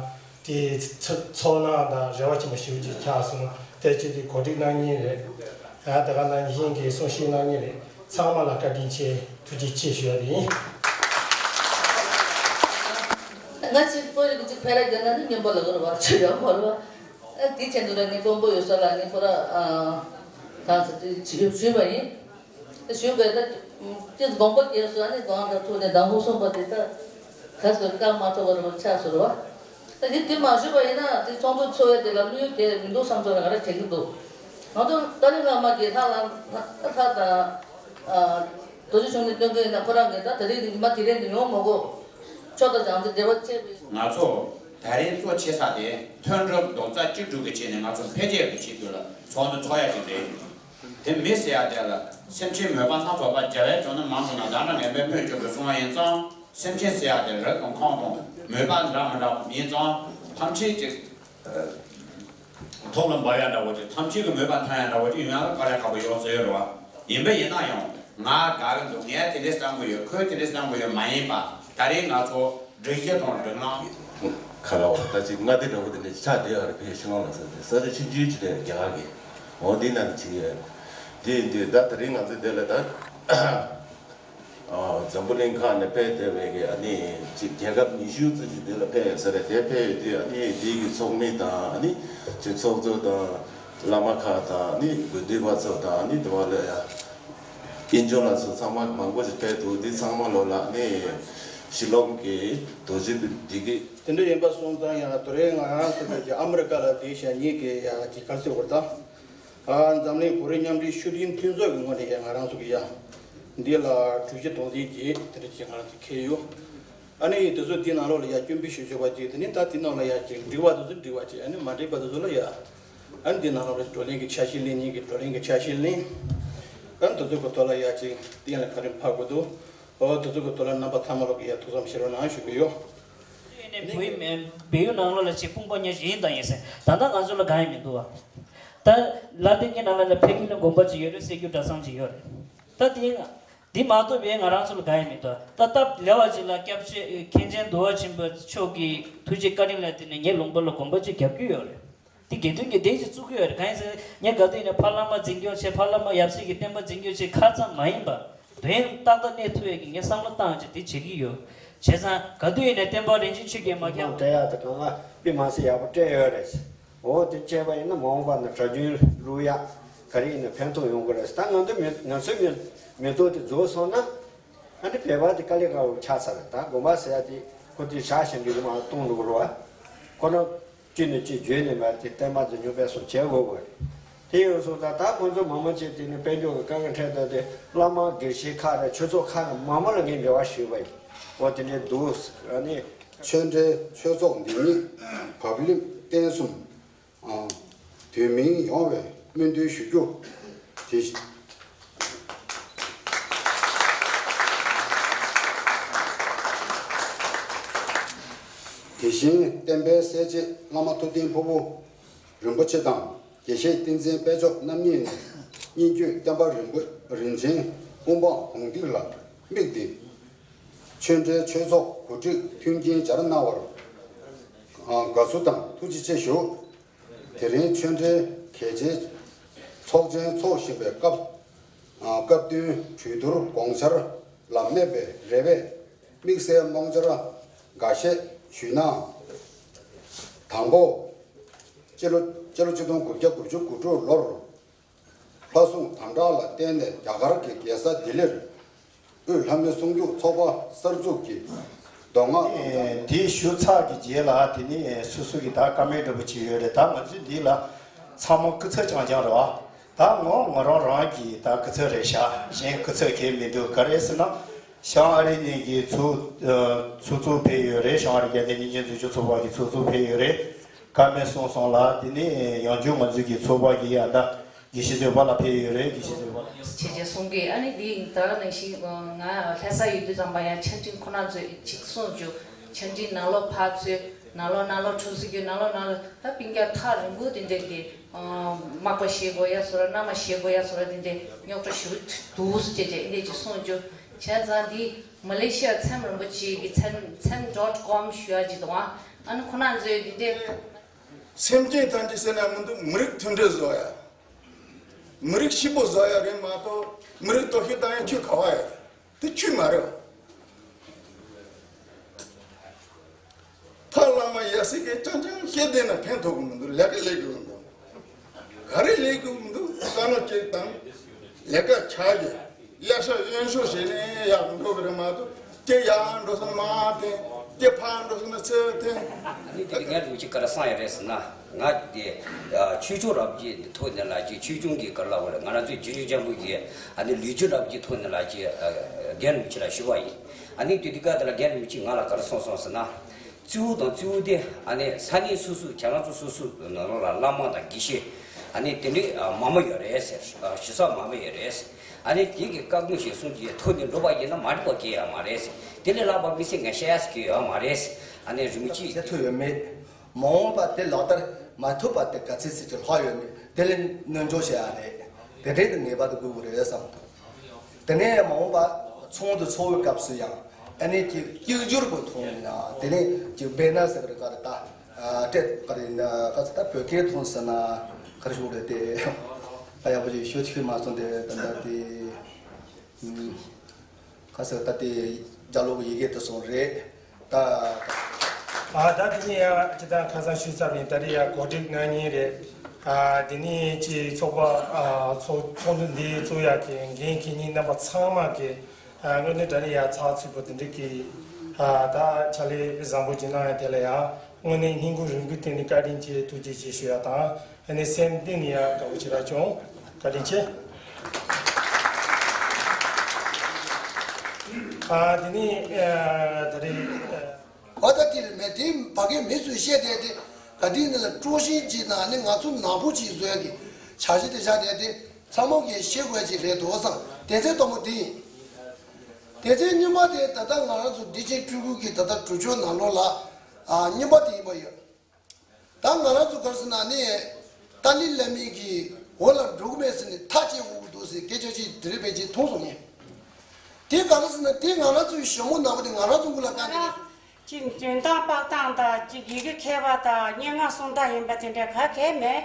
དེ་ཚོ་ཚོར་སྣང་དང་རེ་བ་ཆེན་པོ་ཞིག་ཅིག་ཆགས་སོང་། དེ་ཅིག་དེ་གོ་སྒྲིག་གནང་མཁན་རེད། ཨ་དེ་ག་ནང་བཞིན་གྱི་གསུང་བཤད་གནང་མཁན་རེད། ཚང་མ་ལ་བཀའ་དྲིན་ཆེ། ཐུགས་རྗེ་ཆེ་ཞུ་ཡ་དེ་ཡིན། ང་ཅིག་སྤོ་རིག་ཅིག་ཕེ་ར་རྒྱ་ན་ནི་སྙོན་པ་ལ་གོ་ར་བ་ཆོ་ཡ་མོ་ར་བ། ཨ་དེ་ཆེན་དུ་ལ་ནི་དཔོན་པོ་ཡོད་ས་ལ་ནི་ཁོ་ར་ཨ་ད་ཚ་དེ་ཞུ་ཞུས་པ་ཡིན། ཞུས་པའི་ད་ཅི་དགོངས་པ་རྒྱས་སོ་ཨ་ནི་དགོངས་དང་ཐུག་ནས་དང་ཧུ་སོང་པ་དེ་ད་ག་སོ་བཀའ་མ་ཐོབ་པ་ར་བ་ཆགས་སོ་ར་བ། ད་དེ་དེ་མ་ཞུས་པ་ཡིན་ན་དེ་ཚོགས་འདུ་ཚོགས་ཡ་དེ་ལ་དམིགས་ཡུལ་དེ་མི་འདུག་བསམ་ཚོར་ང་ར་དྲན་གྱི་འདུག་ང་ཚོ་ཏཱ་ལའི་བླ་མ་གིས་ལྷ་ལ་ལྷ་དང་ཨ་རྡོ་རྗེ་གཞུང་ནས་སྟོན་གྱི་ཡིན་ན་ཁོ་རང་གིས་ད་ད་རེས་ཉི་མ་དེ་རིང་དུ་ཡོང་མ་དགོས། ཆོག་ད་བྱང་དུ་བདེ་བ་ཆེ་བའི། ང་ཚོ་ད་རེས་གཙོ་ཆེ་ས་དེ་མཐུན་སྒྲིལ་རྡོག་རྩ་གཅིག་སྒྲིལ་གྱི་ཆེད་ནས་ང་ཚོ་འཕེལ་རྒྱས་ཀྱི་ཆེད་དུ་ལ་ཚོགས་འདུ་ཚོགས་ཡ་ཅིག་རེད། དེ་མི་ཟེར་ཡ་དེ་ལ་སེམས་ཅན་མོས་པ་སྣ་ཚོགས་པ་བྱ་བའི་ཇོ་ནི་མང་དུ་ན་ད་ནང་ངན་པའི་སྨོས་སྐྱོ་དུ་གསུང་བ་ཡིན་ཙང་། སེམས་ཅན་ཟེར་ཡ་དེ་རིགས་དང་ཁོངས་དང་མོས་པ་འདྲ་མི་འདྲ་ཡིན་ཙང་ཐམས་ཅད་ཀྱི་ཐོག་ལ་འབབ་ཡ་འདྲ་བོ་ཅིག་ཐམས་ཅད་ཀྱི་མོས་པ་མཐའ་ཡ་འདྲ་བོ་ཅིག་ཡོང་ཡ་ལ་དཀའ་ལས་ཁག་པོ་ཡོད་ཟེར་ཡོད་རེད་བ། ཡིན་པ་ཡིན་ན་ཡང་ང་དགའ་གི་འདུག་ངས་དེ་འདྲས་བསམ་གི་ཡོད། ཁོས་དེ་འདྲས་བསམ་གི་ཡོད་མ་ཡིན་པ། ད་རེས་ང་ཚོ་སྒྲིག་གཞི་དང་སྒྲིག་ལམ། ཁ་ལ་བ་ད་ཅིག་ལྔ་སྡེ་འདྲ་བོ་དེ་འདྲས་ཆགས་བསྡད་ཡོད་རེད། ཕ་གི་ཕྱི་ནང་ལ་ཟེར་ཏེ་ས་ཆ་ཆུང་ཆུང་ཅིག་རེད་རྒྱ་གར་གི། འོ་འདི་ན་ནི་ཅིག་ཡོད། དེ་ཡིན་དུས་ད་ད་རེས་ང་ཚོ་འདི་ལ་ད། ཨ་འཛམ་བུ་གླིང་ཁག་ནས་ཕེབས་བསྡད་པའི་གི་ཨ་ནི་ཅིག་རྒྱལ་ཁབ་ཉི་ཤུ་ཙམ་ཅིག་འདི་ལ་ཕེབས་ཡོད་ས་རེད། དེ་ཕེབས་ཡོད་དུས་ཨ་ནི་འདི་གི་ཚོགས་མི་དང་ཨ་ནི་ཅིག་ཚོགས་གཙོ་དང་བླ་མ་ཁག་དང་ཨ་ནི་དགོན་སྡེ་པ་ཚོ་དང་ཨ་ནི་དེ་བ་ལ་ཡ་དབྱིན་ཇི་ལ་སོགས་ཚང་མ་མང་པོ་ཞིག་ཕེབས་འདུག་འདི་ཚང་མ་ལོ་ལ་ཨ་ནི་ཞི་ལོང་གི་རྡོ་རྗེ་འདི་གི། དེ་འདྲ་ཡིན་པ་སོང་ཙང་ཡང་དོ་རེ་ང་རང་ཚོ་ཕལ་ཆེར་ཨ་མི་རི་ཀ་ལ་བསྡད་ཤག་ཉིད་ཀྱི་ཡ་ཅིག་ག་ཚོད་བར་དང་། ཨ་འཛམ་གླིང་བོད་རིགས་མཉམ་འབྲེལ་ཤུགས་ལྡན་མཐུན་ཚོགས་ཀྱི་ངོས་ནས་ཡ་ང་རང་ཚོ་གི་ཡ། འདི་ལ་གྲོས་གཞི་དོན་ཚན་བརྒྱད་དེ་འདྲ་ཅིག་ང་རང་ཚོ་འཁྱེར་ཡོད། ཨ་ནི་དེ་ཚོ་འདི་ནང་ལོགས་ལ་ཡ་སྐྱོན་འབུལ་ཞུ་ཆོག་པ་ཅིག་དེ་ནི་ད་དེ་ནང་ལ་ཡ་ཅིག་འགྲིག་པ་དེ་ཚོ་འགྲིག་པ་ཅིག་ཨ་ནི་མ་འགྲིག་པ་དེ་ཚོ་ལ་ཡ། ཨ་ནི་འདི་ནང་ལོགས་ལ་བགྲོ་གླེང་གི་འཆར་གཞི་གླེང་མཁན་གྱི་བགྲོ་གླེང་གི་འཆར་གཞི་གླེང་། ཨ་ནི་དེ་ཚོ་གི་ཐོག་ལ་ཡ་ཅིག་གཏན་ལ་ག་རེ་ཕབ་དགོས་འདུག་འོ་དེ་ཚོ་གི་ཐོག་ལ་རྣམ་པ་ཚང་མ་ལོག་གི་ཡ་ཐུགས་བསམ་བཞེས་རོགས་གནང་ཞུ་གི་ཡོད། ནས་བོད་ཡིག་བལ་ཡུལ་ནང་ལོགས་ལ་ཅིག་དཔུང་པ་ཉེ་ཞིག་ཡིན་དང་ཡིན་ཟེར་ད་ལྟ་ང་ཚོ་ལ་གང་ཡང་མི་འདུག་བ། ད་ལ་ཏིང་གི་ནང་ལ་ལ་ཕ་གི་ལ་དགོན་པ་ཅིག་ཡོད་རེད། སྲད་རྒྱུད་གྲྭ་ཚང་ཅིག་ཡོད་རེད། ད་དེ་འདི་མ་གཏོགས་པའི་ང་རང་ཚོ་ལ་གང་ཡང་མི་འདུག་ད་སྟབས་ལེགས་པ་ཅིག་ལ་སྐྱབས་ཆེ་མཁན་ཆེན་འདུལ་བ་ཆེན་པོ་མཆོག་གི་ཐུགས་རྗེ་བཀའ་དྲིན་ལ་བརྟེན་ནས་ངའི་ལུང་པ་ལ་དགོན་པ་ཅིག་རྒྱབ་ཀྱི་ཡོད་རེད། དེ་དགེ་འདུན་གྱི་སྡེ་ཞིག་བཙུགས་ཀྱི་ཡོད་རེད། གང་ཡིན་ཟེར་ན་ངས་ག་དུས་ཡིན་ན་ཕ་བླ་མ་འཛིན་སྐྱོང་བྱེད། ཕ་བླ་མ་ཡབ་སྲས་ཀྱི་བསྟན་པ་འཛིན་སྐྱོང་བྱེད་ཁ་ཙམ་མ་ཡིན་པ། དོན་ཏག་ཏག་གནས་ཐུབ་ཡས་ཀྱི་ངས་བསམ་བློ་བཏང་བྱས་དེ་བྱེད་ཀྱི་ཡོད། བྱས་ཙང་ག་དུས་ཡིན་ནའི་བསྟན་པ་རིན་ཆེན་ཆོས་རྒྱལ་མ་ཁྱབ། སྤྲད་ཡག་དང་གང་ལ་དཔེ་མ་སྲིད་ཡག་པོ་སྤྲད་ཡོད་རེད། འོ་དེ་བྱས་པ་ཡིན་ན་མ་འོངས་པ་ན་གྲྭ་རྒྱུན་བླུག་ཡག་ག་རེ་ཡིན་ན་ཕན་ཐོགས་ཡོང་གི་རེད། ད་ང་ཚོ་མི་ང་ཚོའི་མི་མི་ཐོག་དེ་རྫོགས་སོང་ན་ཨ་ནི་བོད་པ་དེ་དཀའ་ལས་ཁག་པོ་ཆགས་ཚར་རེད། ད་དགོན་པ་ཟེར་ཡག་དེ་ཁོ་དེ་བཞག་བཞིན་དུ་ཡོད་མ་གཏོང་འགྲོ་གི་རེད་བ། ཁོ་ན། གཅིག་ནས་གཅིག་བརྗོད་ནས་མ་དེ་བསྟན་པ་འཛིན་སྐྱོང་སྤེལ་གསུམ་བྱེད་དགོས་དགོས། དེ་ཡོད་སོང་ཙང་ད་ཁོང་ཚོ་མང་མང་བྱས་དེ་ནས་དཔལ་འབྱོར་གྱི་དཀའ་ངལ་འཕྲད་སྟངས་དེ་བླ་མ་དགེ་བཤེས་ཁག་རེད། ཆོས་ཚོགས་ཁག་རེད། མང་མང་ལ་ངས་འབྲེལ་བ་ཞུས་པ་ཡིན། འོ་དེ་འདྲའི་འདུག་ཨ་ནི། ཆོས་འབྲེལ་ཆོས་ཚོགས་འདི་ཉིད་བབ་བརླིང་བརྟན་གསུམ། དུས་མིན་ཡོང་བའི་སྨོན་འདུན་ཞུ་རྒྱུ། དེ་དེ་བཞིན་བསྟན་པའི་གསལ་བྱེད་བླ་མ་ཐུབ་བསྟན་ཕུར་བུ་རིན་པོ་ཆེ་དང་། དགེ་བཤེས་བསྟན་འཛིན་དཔལ་མཆོག་རྣམ་གཉིས་ནས་སྙན་བརྒྱུད་བསྟན་པ་རིན་པོ་རིན་ཆེན་དཔུང་པ་དགུང་སྟེང་ལ་དམིགས་ཏེ། ཆོས་འབྲེལ་ཆོས་ཚོགས་གོ་སྒྲིག་མཐུན་རྐྱེན་སྦྱར་གནང་བར་དགའ་བསུ་དང་ཐུགས་རྗེ་ཆེ་ཞུ། དེ་རིང་ཆོས་འབྲེལ་གལ་ཆེའི་ཚོགས་ཆེན་འཚོགས་བཞིན་པའི་སྐབས། སྐབས་བསྟུན་གྲོས་བསྡུར་དགོངས་འཆར་ལ་སྨད་པའི་རེ་བས་དམིགས་བསལ་རྨོངས་འཆར་འགའ་ཤས་ཞུས་ན། དང་པོ། སྤྱི་ལོ་སྤྱི་ལོ་ཆིག་སྟོང་དགུ་བརྒྱ་དགུ་བཅུ་གོ་དྲུག་ལོར། ལྷ་སྲུང་དམ་དྲག་ལ་བརྟེན་ནས་རྒྱ་གར་གྱི་རྒྱལ་ས་ལྡི་ལིར་དབུས་ལྷ་མོའི་གསུང་རྒྱུན་ཚོགས་པ་གསར་འཛུགས་ཀྱི་མདོ་སྔགས་ཀྱི་དེ་ཞུ་ཚར་གྱི་རྗེས་ལ་དེ་ནས་སོ་སོ་གི་ད་བཀའ་མོལ་འདྲ་པོ་ཅིག་ཡོད་རེད། ད་ང་ཚོས་འདི་ལ་ཚང་མ་སྐུ་ཚབ་རྐྱང་རྐྱང་རེད་བ། ད་ངོ་ང་རང་རང་གི་ད་སྐུ་ཚབ་རེད་ཤག་གཞན་སྐུ་ཚབ་གང་མི་འདུག་ག་རེ་ཟེར་ན། བྱང་ཨ་རི་ནས་ཀྱི་ཚོགས་ཚོགས་གཙོ་ཕེབས་ཡོད་རེད། བྱང་ཨ་རི་རྒྱལ་སྤྱིའི་སྙན་ཆེན་འཛུགས་སྐྲུན་ཚོགས་པ་གི་ཚོགས་གཙོ་ཕེབས་ཡོད་རེད། བཀའ་མོལ་གསུངས་སོང་ལ། དེ་ནས་ཡང་བསྐྱར་ང་ཚོའི་གི་ཚོགས་པ་གི་ཡ་ད་དགེ་བཤེས་བཟོད་པ་ལགས་ཕེབས་ཡོད་རེད། དགེ་བཤེས་བཟོད་པ་ལགས། བྱས་རྗེས་གསུང་གི། ཨ་ནི་འདི་ད་ག་ནང་བཞིན་ང་ལྷ་ས་ཡོད་དུས་ཙམ་པ་ཡང་ཆ་འཕྲིན་ཁོ་ན་ཚོས་ཅིག་གསུངས་རྒྱུ། ཆ་འཕྲིན་ནང་ལོགས་ཕར་ཚུར་ནང་ལོགས་ནང་ལོགས་འཁྲུག་ཟིང་གི་ནང་ལོགས་ནང་ལོགས་ད་སྤུན་ཀྱག་ཐག་རིང་པོ་དེ་འདྲས་ཀྱི་མག་པ་བཞེས་དགོས་ཡ་བཟོ་འདྲ། མནའ་མ་བཞེས་དགོས་ཡ་བཟོ་འདྲ། དེ་འདྲས་རྙོག་དྲ་ཞེ་པོ་འདུག་ཟེར་བྱས་བྱས་འདི་འདྲས་ཅིག་གསུངས་རྒྱུ། བྱས་ཙང་འདི་མ་ལེ་ཤི་ཡ་མཚམས་རིན་པོ་ཆེ་གི་མཚམས་མཚམས་dot com ཞུ་ཡ་ཅིག་འདུག་ཨ། ཨ་ནི་ཁོ་ན་ཚོས་འདི་འདྲས། སེམས་ཅན་ཐམས་ཅད་ཟེར་ན་མི་འདུག་མི་རིགས་མཐུན་སྒྲིལ་བཟོ་ཡ། མི་རིགས་སྐྱིད་པོ་བཟོ་ཡ་རེད་མ་གཏོགས། མི་རིགས་གཏོར་བཤིག་བཏང་ཡ་ཁྱོད་ག་བ་ཡ་རེད། དེ་ཁྱོད་མ་རེད། ཕ་བླ་མ་ཡ་སི་ཀའི་ཅང་ཅང་བཤད་བསྡད་ན་ཕན་ཐོགས་གི་མི་འདུག་ལས་ཀ་ལས་དགོས་མི་འདུག་ག་རེ་ལས་དགོས་མི་འདུག་བསམ་བློ་གཅིག་བཏང་། ལས་ཀ་ཆགས་ཀྱི། གཡར་ཤོག་གཡོན་ཤོག་བྱས་ནས་ཡར་འགྲོ་གི་རེད་མ་གཏོགས། དེ་ཡར་འགྲོ་སོང་ན་མར་འཐེན། དེ་ཕར་འགྲོ་སོང་ན་ཚུར་འཐེན། ཨ་ནི་དེ་ངས་ལུགས་ཀྱི་ག་རེ་བསམ་ཡ་རེད་ཟེར་ན། ང་དེ་ཆོས་སྐྱོང་རབ་རྒྱས་ཐོག་ནས་ལ་ཅིག་ཆོས་སྐྱོང་གི་ག་རེ་ལབ་དགོས་རེད། ང་རང་ཚོའི་རྗེ་བཙུན་སྐྱབས་མགོན་གྱི་ཨ་ནི་ལུས་སྦྱོང་རབ་རྒྱས་ཐོག་ནས་ལ་ཅིག་རྒན་རིན་པོ་ཆེ་ལ་ཞུ་བ་ཡིན། ཨ་ནི་དེ་དུས་སྐབས་དེ་ལ་རྒན་རིན་པོ་ཆེས་ང་ལ་ག་རེ་གསུངས་སོང་ཟེར་ན། རྩིའུ་དང་རྩིའུ་དེ་ཨ་ནི་ས་གནས་སོ་སོ་ཁྱེད་རང་ཚོ་སོ་སོ་ནང་ལོགས་ལ་བླ་མ་དང་དགེ་བཤེས་ཨ་ནི་དེ་འདྲའི་མང་པོ་ཡོད་རེད་ཟེར། ཞུ་ས་མང་པོ་ཡོད་རེད་ཟེར། ཨ་ནི་དེ་གི་བཀའ་དགོངས་གཞིར་བཟུང་གི་ཐོག་ནས་འགྲོ་བ་ཡིན་ན་མ་འགྲིག་པ་གང་ཡང་མ་རེད་ཟེར། དེ་ལས་ལྷག་པ་དམིགས་བསལ་ངས་བཤད་ཡ་ཟེར་གྱི་ཡོད་མ་རེད་ཟེར། ཨ་ནི་རིན་པོ་ཆེ་བྱེད་ཐུབ་ཡོད་མེད། མ་འོངས་པ་དེ་ལག་བསྟར་མ་ཐུབ་པ་དེ་ག་ཚོད་ཚོད་ཀྱི་ལྷག་ཡོད་མེད་དེ་ལ་སྣོན་འཇོག་བྱེད་ཡ་རེད། དེ་འདྲའི་དེ་ངེས་པར་དུ་དགོས་ཀྱི་རེད་བསམ་འདུག་དེ་ནས་མ་འོངས་པ་ཚོགས་འདུ་ཚོགས་པའི་སྐབས་སུ་ཡང་ཨ་ནི་ཅིག་གཅིག་གྱུར་གྱི་ཐོག་ནས་ཡང་དེ་ནས་ཅིག་བེ་ནར་ཟེར་བའི་སྐབས་ད་སྤྲད་པ་རེད། ག་ཚོད་ད་བོད་སྐད་ཐོག་ཟེར་ན་ག་རེ་ཞུ་དགོས་རེད་དེ། ད་ཡག་པོ་ཅིག་ཤོད་ཐུབ་མ་སོང་དེ་ད་ད་དེ། ཁ་སང་ད་ལྟའི་རྒྱ་ལོག་གི་ཡི་གེ་དེ་སོང་རེད་ད། ཨ་ད་དེ་ནས་ཡང་ཅི་ད་ཁ་སང་ཞུས་ཚར་བ་ཡིན། ད་རེས་ཡང་གོ་སྒྲིག་གནང་མཁན་རེད། ཨ་དེ་ནས་ཅི་ཚོགས་པ་ཨ་ཚོགས་ཚོགས་འདུ་འདི་གཙོ་ཡག་གི་འགན་འཁྱེར་མཁན་རྣམ་པ་ཚང་མ་གི་ཨ་དངོས་གནས་ད་རེས་ཡང་ཚགས་ཚུད་པོ་དེ་འདྲ་གི་ཨ་ད་ཕྱག་ལས་བཟང་པོ་ཅིག་གནང་ཡ་དེ་ལ་ཡང་དངོས་གནས་སྙིང་ཁུང་རུས་ཁུང་སྟེང་ནས་བཀའ་དྲིན་ཆེ་ཐུགས་རྗེ་ཆེ་ཞུ་ཡ་དང་། ཨ་ནི་སེམས་གཏིང་ནས་ཡང་དགའ་པོ་ཞེ་དྲག་བྱུང་། བཀའ་དྲིན་ཆེ། ཨ་དེ་ནི་ཨ་ད་རེས་ཨ། ཨོ་ད་དེ་རེད་མེད་དེ་ཕ་གིའི་མི་ཚོས་བཤད་བསྡད་དེ་ག་དེ་ནི་ལ་སྤྲོ་ཤིང་གཅིག་དང་ཨ་ནི་ང་ཚོ་ནག་པོ་གཅིག་བཟོ་ཡ་གི་འཆར་གཞི་དེ་བཞག་བསྡད་དེ་ཚང་མ་གིས་ཤེས་དགོས་ཡ་གཅིག་རེད་འདུག་བསམ། དེ་ཚེ་དང་པོ་དེ་ཡིན། དེ་ཚེ་གཉིས་པ་དེ་ད་ལྟ་ང་རང་ཚོ་བདེ་ཆེན་སྤྲུལ་སྐུ་གི་ད་ལྟ་གྲུབ་ཆོག་ནང་ལོགས་ལ་ཨ་གཉིས་པ་དེ་ཡིན་པ་ཡོད། ད་ང་རང་ཚོ་ག་རེ་ཟེར་ན་ནི། ཏཱ་ལའི་བླ་མའི་གི་འོག་ལ་འགྲོ་གི་མེད་ཟེར་ནས་ཐག་བཅད་འོང་གི་འདུག་ཟེར་སྐད་ཆ་ཅིག་དེ་རིང་ཕལ་ཆེར་མཐོང་སོང་ངས། དེ་ག་རེ་ཟེར་ན་དེ་ང་རང་ཚོའི་ཞྭ་མོ་ནག་པོ་དེ་ང་རང་ཚོ་མགོ་ལ་བཀག་ནས་རེད། ཅིག་འཇོན་ཐང་དཔག་སྟངས་དང་ཅིག་ཡི་གེ་མཁས་པ་དང་སྙན་ངག་གསུང་སྟངས་ཡིན་པ་དེ་འདྲ་ག་གེ་མེད།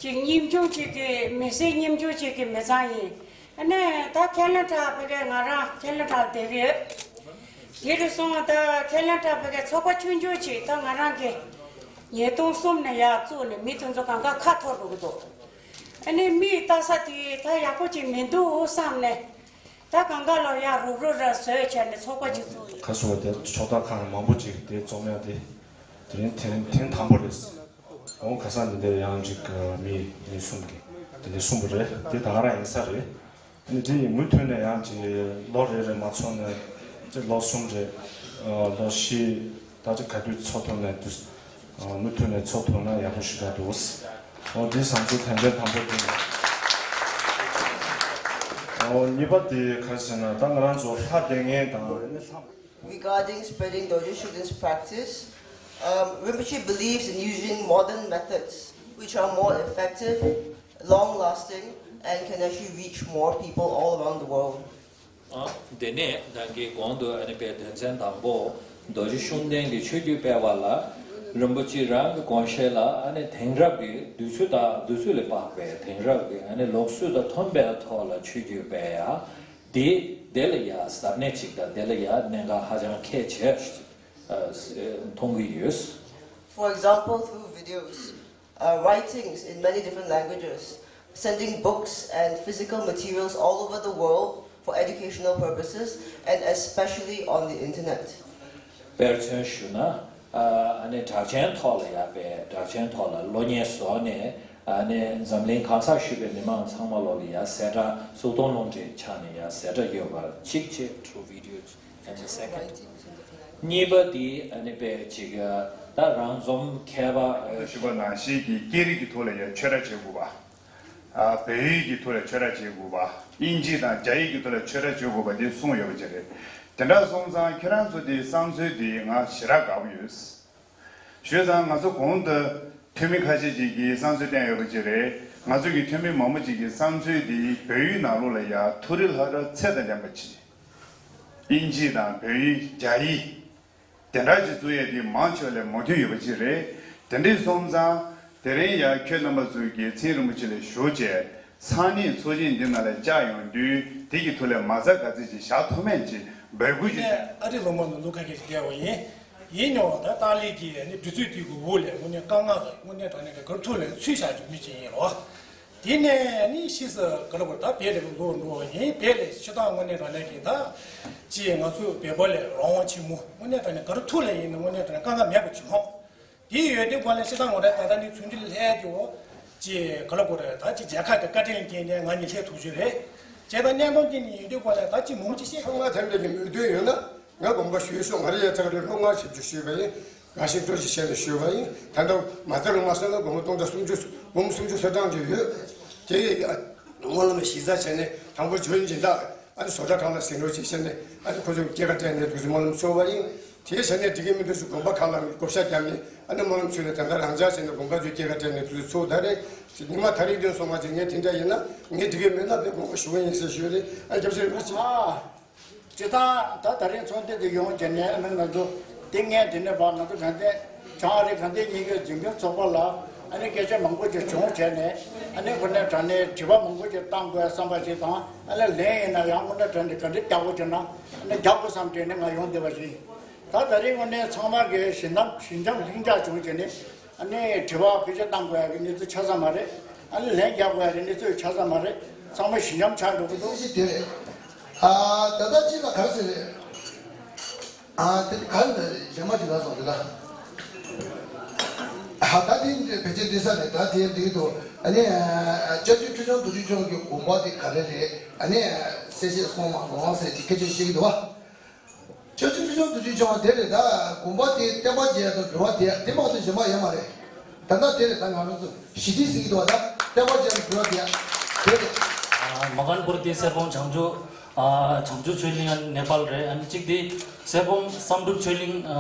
ཅིག་སྙིང་ཆུང་ཅིག་གི་མི་སེར་སྙིང་ཆུང་ཅིག་གི་མི་ཚང་ཡིན། ཨ་ནི་ད་ཁེ་ལེན་ཁྲ་ཕ་གི་ང་རང་ཁེ་ལེན་ཁྲ་བསྡད་ཀྱི་ཡོད། དེ་རུ་སོང་ད་ཁེ་ལེན་ཁྲ་ཕ་གི་ཚོགས་པ་ཆུང་ཆུང་ཅིག་ད་ང་རང་གི་ཉིས་སྟོང་གསུམ་ནས་ཡར་བཙུགས་ནས་མི་དེ་ཚོ་གང་ག་ཁ་འཐོར་འགྲོ་གི་འདུག་ཨ་ནི་མིས་ལྟ་ས་དེ་ད་ཡག་པོ་ཅིག་མི་འདུག་བསམ་ནས་ད་གང་ག་ལོ་ཡར་རུབ་རུབ་ར་བཟོས་བྱས་ནས་ཚོགས་པ་ཅིག་བཙུགས་ཡོད། ཁ་སོ་དེ་ཕྱོགས་མཐའ་ཁག་ནས་མང་པོ་ཅིག་དེ་འཛོམས་ཡ་དེ་དེ་རིང་ཐེངས་ཐེངས་དང་པོ་རེད། འོང་ཁ་སང་འདི་འདིར་ཡང་ཅིག་མི་མི་གསུམ་གྱིས་འདི་འདྲ་གསུངས་པ་རེད། དེ་ད་ག་རང་ཡིན་ས་རེད། ཨ་ནི་དེ་ཡིན་མུ་མཐུད་ནས་ཡང་ཅིག་ལོ་རེ་རེ་མ་ཚོགས་ནས་ཅིག་ལོ་གསུམ་རེ་ལོ་བཞི་ད་ཅིག་ག་དུས་ཚོགས་ཐུབ་ནས་དུས་མུ་མཐུད་ནས་ཚོགས་ཐུབ་ན་ཡག་པོ་ཞེ་དྲག་འདུག་འོ་དེ་བཟང་ཕྱོགས་དོན་ཚན་དང་པོ་དེ་ཡིན། འོ་གཉིས་པ་དེ་ག་རེ་ཟེར་ན་ད་ང་རང་ཚོ་ལྷ་སྡེ་ངན་དང་ཨ་ནི་ལྷ། Regarding spreading Dorje Shugden's practice, um, Rinpoche believes in using modern methods which are more effective, long lasting, and can actually reach more people all around the world. ཨ། དེ་ནས་ནང་གི་གོང་དུ་ཨ་ནི་པའི་དོན་ཚན་དང་པོ། རྡོ་རྗེ་ཤུགས་ལྡན་གྱི་ཆོས་བརྒྱུད་སྤེལ་བ་ལ་རིན་པོ་ཆེ་རང་གི་དགོངས་བཞེད་ལ་ཨ་ནི་དེང་རབས་ཀྱི་དུས་ཚོད་དང་དུས་ཚོད་ལ་དཔག་པའི་དེང་རབས་ཀྱི་ཨ་ནི་ལུགས་སྲོལ་དང་མཐུན་པའི་ཐོག་ལ་ཆོས་བརྒྱུད་སྤེལ་ཡ། དེ་དེ་ལ་ཡ་གཟབ་ནན་ཅིག་དང་དེ་ལ་ཡ་གནད་འགག་ཧ་ཅང་གལ་ཆེ་ཞིག་མཐོང་གི་ཡོད། For example, through videos, uh, writings in many different languages, sending books and physical materials all over the world for educational purposes, and especially on the internet. དཔེར་མཚོན་ཞུ་ན། ཨ་ནི་གྲགས་ཅན་ཐོག་ལ་ཡ་པའི་གྲགས་ཅན་ཐོག་ལ་གློག་བརྙན་བཟོས་ནས། ཨ་ནི་འཛམ་གླིང་གང་སར་བཞུགས་པའི་མི་མང་ཚང་མ་ལོ་ལ་ཡ་གསལ་བསྒྲགས་གསོལ་སྟོན་སློབ་གྲྭའི་ཆ་ནས་ཡ་གསལ་བསྒྲགས་ཡོད་པ་གཅིག་བྱས། True video and the second. གཉིས་པ་དེ་ཨ་ནི་དཔེ་ཅིག་ད་རང་འཛོམས་མཁས་པ་ཞུ་བ་ནང་བཞིན་གྱི་སྐད་རིགས་ཀྱི་ཐོག་ལ་ཡ་ཆོས་ར་བྱེད་དགོས་པ། བལ་ཡུལ་གྱི་ཐོག་ལ་ཆོས་ར་བྱེད་དགོས་པ། དབྱིན་ཇི་དང་རྒྱ་ཡིག་གི་ཐོག་ལ་ཆོས་ར་བྱེད་དགོས་པ་དེ་གསུངས་ཡོད་པ་ཅིག་རེད། དེ་འདྲ་སོང་ཙང་ཁྱེད་རང་ཚོ་དེ་བསམ་ཚུལ་དེ་ང་ཞེ་དྲག་དགའ་པོ་ཡོད། བྱས་ཙང་ང་ཚོ་གོང་དུ་འཐུས་མི་ཁ་ཤས་ཅིག་གིས་བསམ་ཚུལ་བསྟན་ཡོད་པ་ཅིག་རེད། ང་ཚོ་གི་འཐུས་མི་མང་པོ་ཅིག་གིས་བསམ་ཚུལ་འདི་བལ་ཡུལ་ནང་ལོགས་ལ་ཡ་མཐོ་རིས་ལྷ་རབ་ཚད་དང་ལྡན་པ་ཅིག་དབྱིན་ཇི་དང་བལ་ཡུལ། རྒྱ་ཡིག་དེ་འདྲ་ཅིག་བཙུགས་ཡས་དེ་མང་ཆེ་བ་ལ་མོས་མཐུན་ཡོད་པ་ཅིག་རེད། དེ་འདྲ་སོང་ཙང་དེ་རིང་ཡ་ཁྱོད་རྣམ་པ་ཚོ་གིས་མཚན་རིན་པོ་ཆེ་ལ་ཞུ་བྱས། ཚང་མས་ཚོགས་ཆེན་འདི་ནང་ལ་བཅར་ཡོང་དུས་དེ་གི་ཐོག་ལ་མ་རྩ་ག་ཚོད་ཅིག་བཞག་ཐུབ་མིན་ཅིག་འབོད་སྐུལ་ཞུ། ཨ་རི་ལོ་མ་ནང་ལུ་ཁ་སྐད་ཅིག་བསྡད་པ་ཡིན། ཡིན་ཡང་ད་ཏཱ་ལའི་གི་ནི་དུས་ཚོད་དུས་ཀྱི་འོག་ལས་དངོས་གནས་དཀའ་ངལ་དངོས་གནས་དྲང་གནས་ཀྱི་གར་ཐུག་ལས་ཚུད་བཞག་རྒྱུ་མི་ཅིག་ཡིན་རོ། དེ་ནས་ནི་ཕྱིས་སུ་ག་ལ་གོ་ད་བལ་ལས་འགྲོ་འགྲོ་བ་ཡིན། བལ་ལས་ཕྱི་ཐང་དངོས་གནས་དྲང་གནས་ཀྱི་ད་ཅི་ང་ཚོ་བལ་པོ་ལས་རང་དབང་ཆེན་མོ་དངོས་གནས་དྲང་གནས་གར་ཐུག་ལས་ཡིན་ན་དངོས་གནས་དྲང་གནས་དཀའ་ངལ་མེད་པ་ཅིག་ཡོང་། དེ་ཡོད་དུས་གོ་ལ་ཕྱི་ཐང་ངོ་རེ་ད་ལྟ་ནི་ཚུན་ཆད་ལྷད་ཀྱི་འོ། ཅེས་ག་ལ་གོ་རེ་ད་ཅི་རྒྱལ་ཁབ་ཀྱི་བཀའ་དྲིན་རྐྱེན་ནས་ང་གཉིས་ལྷད་ཐུག་རྒྱུ་རེད། ཅེས་ད་གནད་དོན་དེ་ནི་ཡོད་དུས་གོ་ལ་ད་ཅི་མུ་མུ་ཅི་བཤད། ཚང་མ་ཐེམ་ཐེམ་གྱི་མོས་མཐུན་ཡོད་ན་ང་དགོངས་པ་ཞུས་སོང་། ང་རེ་ཡ་ཚག་རེ་ལོ་ལྔ་བཞི་བཅུ་ཞུས་པ་ཡིན། ང་ཞིག་སྤྲོ་ཞིག་བྱས་ནས་ཞུས་པ་ཡིན། ད་ལྟ་མ་རྩ་རུ་མ་སོང་ན་དགོངས་པ་སྟོང་དང་སུམ་ཅུ་འབུམ་སུམ་ཅུ་སོ་གྲངས་ཅིག་ཡོད། དེ་སྨོན་ལམ་གཞི་རྩ་བྱས་ནས་དང་པོ་ཇོན་སྦྱིན་བདག་ཨ་ནི་བཟོ་གྲྭ་ཁག་ལ་ཟིན་རོགས་བྱེད་བྱས་ནས་ཨ་ནི་ཁོ་ཚོས་སྐྱེད་ཀ་སྤྲད་ནས་དུས་ཚོད་སྨོན་ལམ་ཚོགས་པ་ཡིན། དེའི་ཆ་ནས་འགྲིག་གི་མི་འདུག་ཞུ་དགོན་པ་ཁག་ལ་བགོ་བཤའ་བརྒྱབ་ནས་ཨ་ནི་སྨོན་ལམ་ཚུལ་ནས་དེ་འདྲ་རང་འཇགས་བྱས་ནས་དགོན་པ་ཚོས་སྐྱེད་ཀ་སྤྲད་ནས་དུས་ཚོད་ཚོགས་ད་རེད། ཉི་མ་ད་རེས་བདུན་སོང་བ་ཅིག་ངས་དེ་འདྲ་ཡིན་ན་ངས་འགྲིག་གི་མེད་ན་དེ་དགོངས་པ་ཞུ་གི་ཡིན་ཟེར་ཞུས་རེད། ཨ་སྐྱབས་སེ་རིན་པོ་ཆེ། ཨ། སྤྱི་བཏང་ད་ད་རེས་ཚོགས་འདུ་འདི་ཡོང་བྱས་ནས་ཨ་ནི་ང་ཚོ་དེ་སྔས་དེ་ནས་བར་ང་ཚོ་གང་ལྟར་བྱང་ཨ་རི་གང་ལྟར་གཉིས་ཀའི་འཛིན་སྐྱོང་ཚོགས་པ་ལ་ཨ་ནི་སྐད་ཆ་མང་པོ་ཅིག་བྱུང་བྱས་ནས་ཨ་ནི་དངོས་གནས་དྲང་གནས་དྲི་བ་མང་པོ་ཅིག་བཏང་དགོས་བསམ་པ་ཞིག་དང་ཨ་ནི་ལན་ཡིན་ན་ཡང་དངོས་གནས་དྲང་གནས་ག་འདྲ་རྒྱག་དགོས་ཀྱི་ན་ཨ་ནི་རྒྱག་དགོས་བསམ་བྱས་ནས་ང་ཡོང་བསྡད་པ་ཞིག་ཡིན། ད་ད་རེས་དངོས་གནས་ཚང་མ་གི་ཞི་འཇམ་ཞི་འཇམ་ལྷིང་འཇགས་བྱུང་བྱས་ནས། ཨ་ནི་དྲི་བ་བེད་སྤྱོད་གཏང་དགོས་ཡ་གི་གནས་ཚུལ་ཆགས་ས་མ་རེད། ཨ་ནི་ལན་རྒྱག་དགོས་ཡ་གི་གནས་ཚུལ་ཆགས་ས་མ་རེད། ཚང་མ་ཞི་འཇམ་ཆགས་འགྲོ་གི་འདུག་སྲིད་དེ་རེད། ཨ་ད་ལྟ་ཅི་ལ་ག་རེ་ཟེར་རེད། ཨ་དེ་ག་རེ་ཟེར་རེད་གཞན་མ་ཅིག་ལ་སོང་དེ་ལ། ཨ་ད་དེ་བེད་སྤྱོད་འདི་ས་རེད། ད་དེ་འདི་འདུག་ཨ་ནི་སྐྱབས་རྗེ་ཁྲི་བྱང་རྡོ་རྗེ་འཆང་གི་དགོངས་པ་དེ་ག་རེ་རེད། ཨ་ནི་གསལ་བཤད་གསུངས་མ་གོང་ཟེར་གྱི་སྐད་ཆ་བཤད་ཀྱི་འདུག་བ། སྐྱབས་རྗེ་ཁྲི་བྱང་རྡོ་རྗེ་འཆང་དེ་རེད། ད་དགོངས་པ་དེ་བསྟན་པ་རྒྱས་དང་འགྲོ་བ་དེ་དེ་མ་གཏོགས་གཞན་པ་ཡོད་མ་རེད། ད་ལྟ་དེ་རེད། ད་ང་རང་ཚོ་ཞི་བདེ་ཟེར་གྱི་འདུག་བ། ད་བསྟན་པ་རྒྱས་དང་འགྲོ་བ་དེ་དེ་རེད། ཨ་མ་ཀན་པུར་དེ་གསེར་སྦོམ་བྱང་ཆུབ་ཨ་བྱང་ཆུབ་ཆོས་གླིང་ནེ་པཱལ་རེད། ཨ་ནི་གཅིག་དེ་གསེར་སྦོམ་བསམ་གྲུབ་ཆོས་གླིང་ཨ་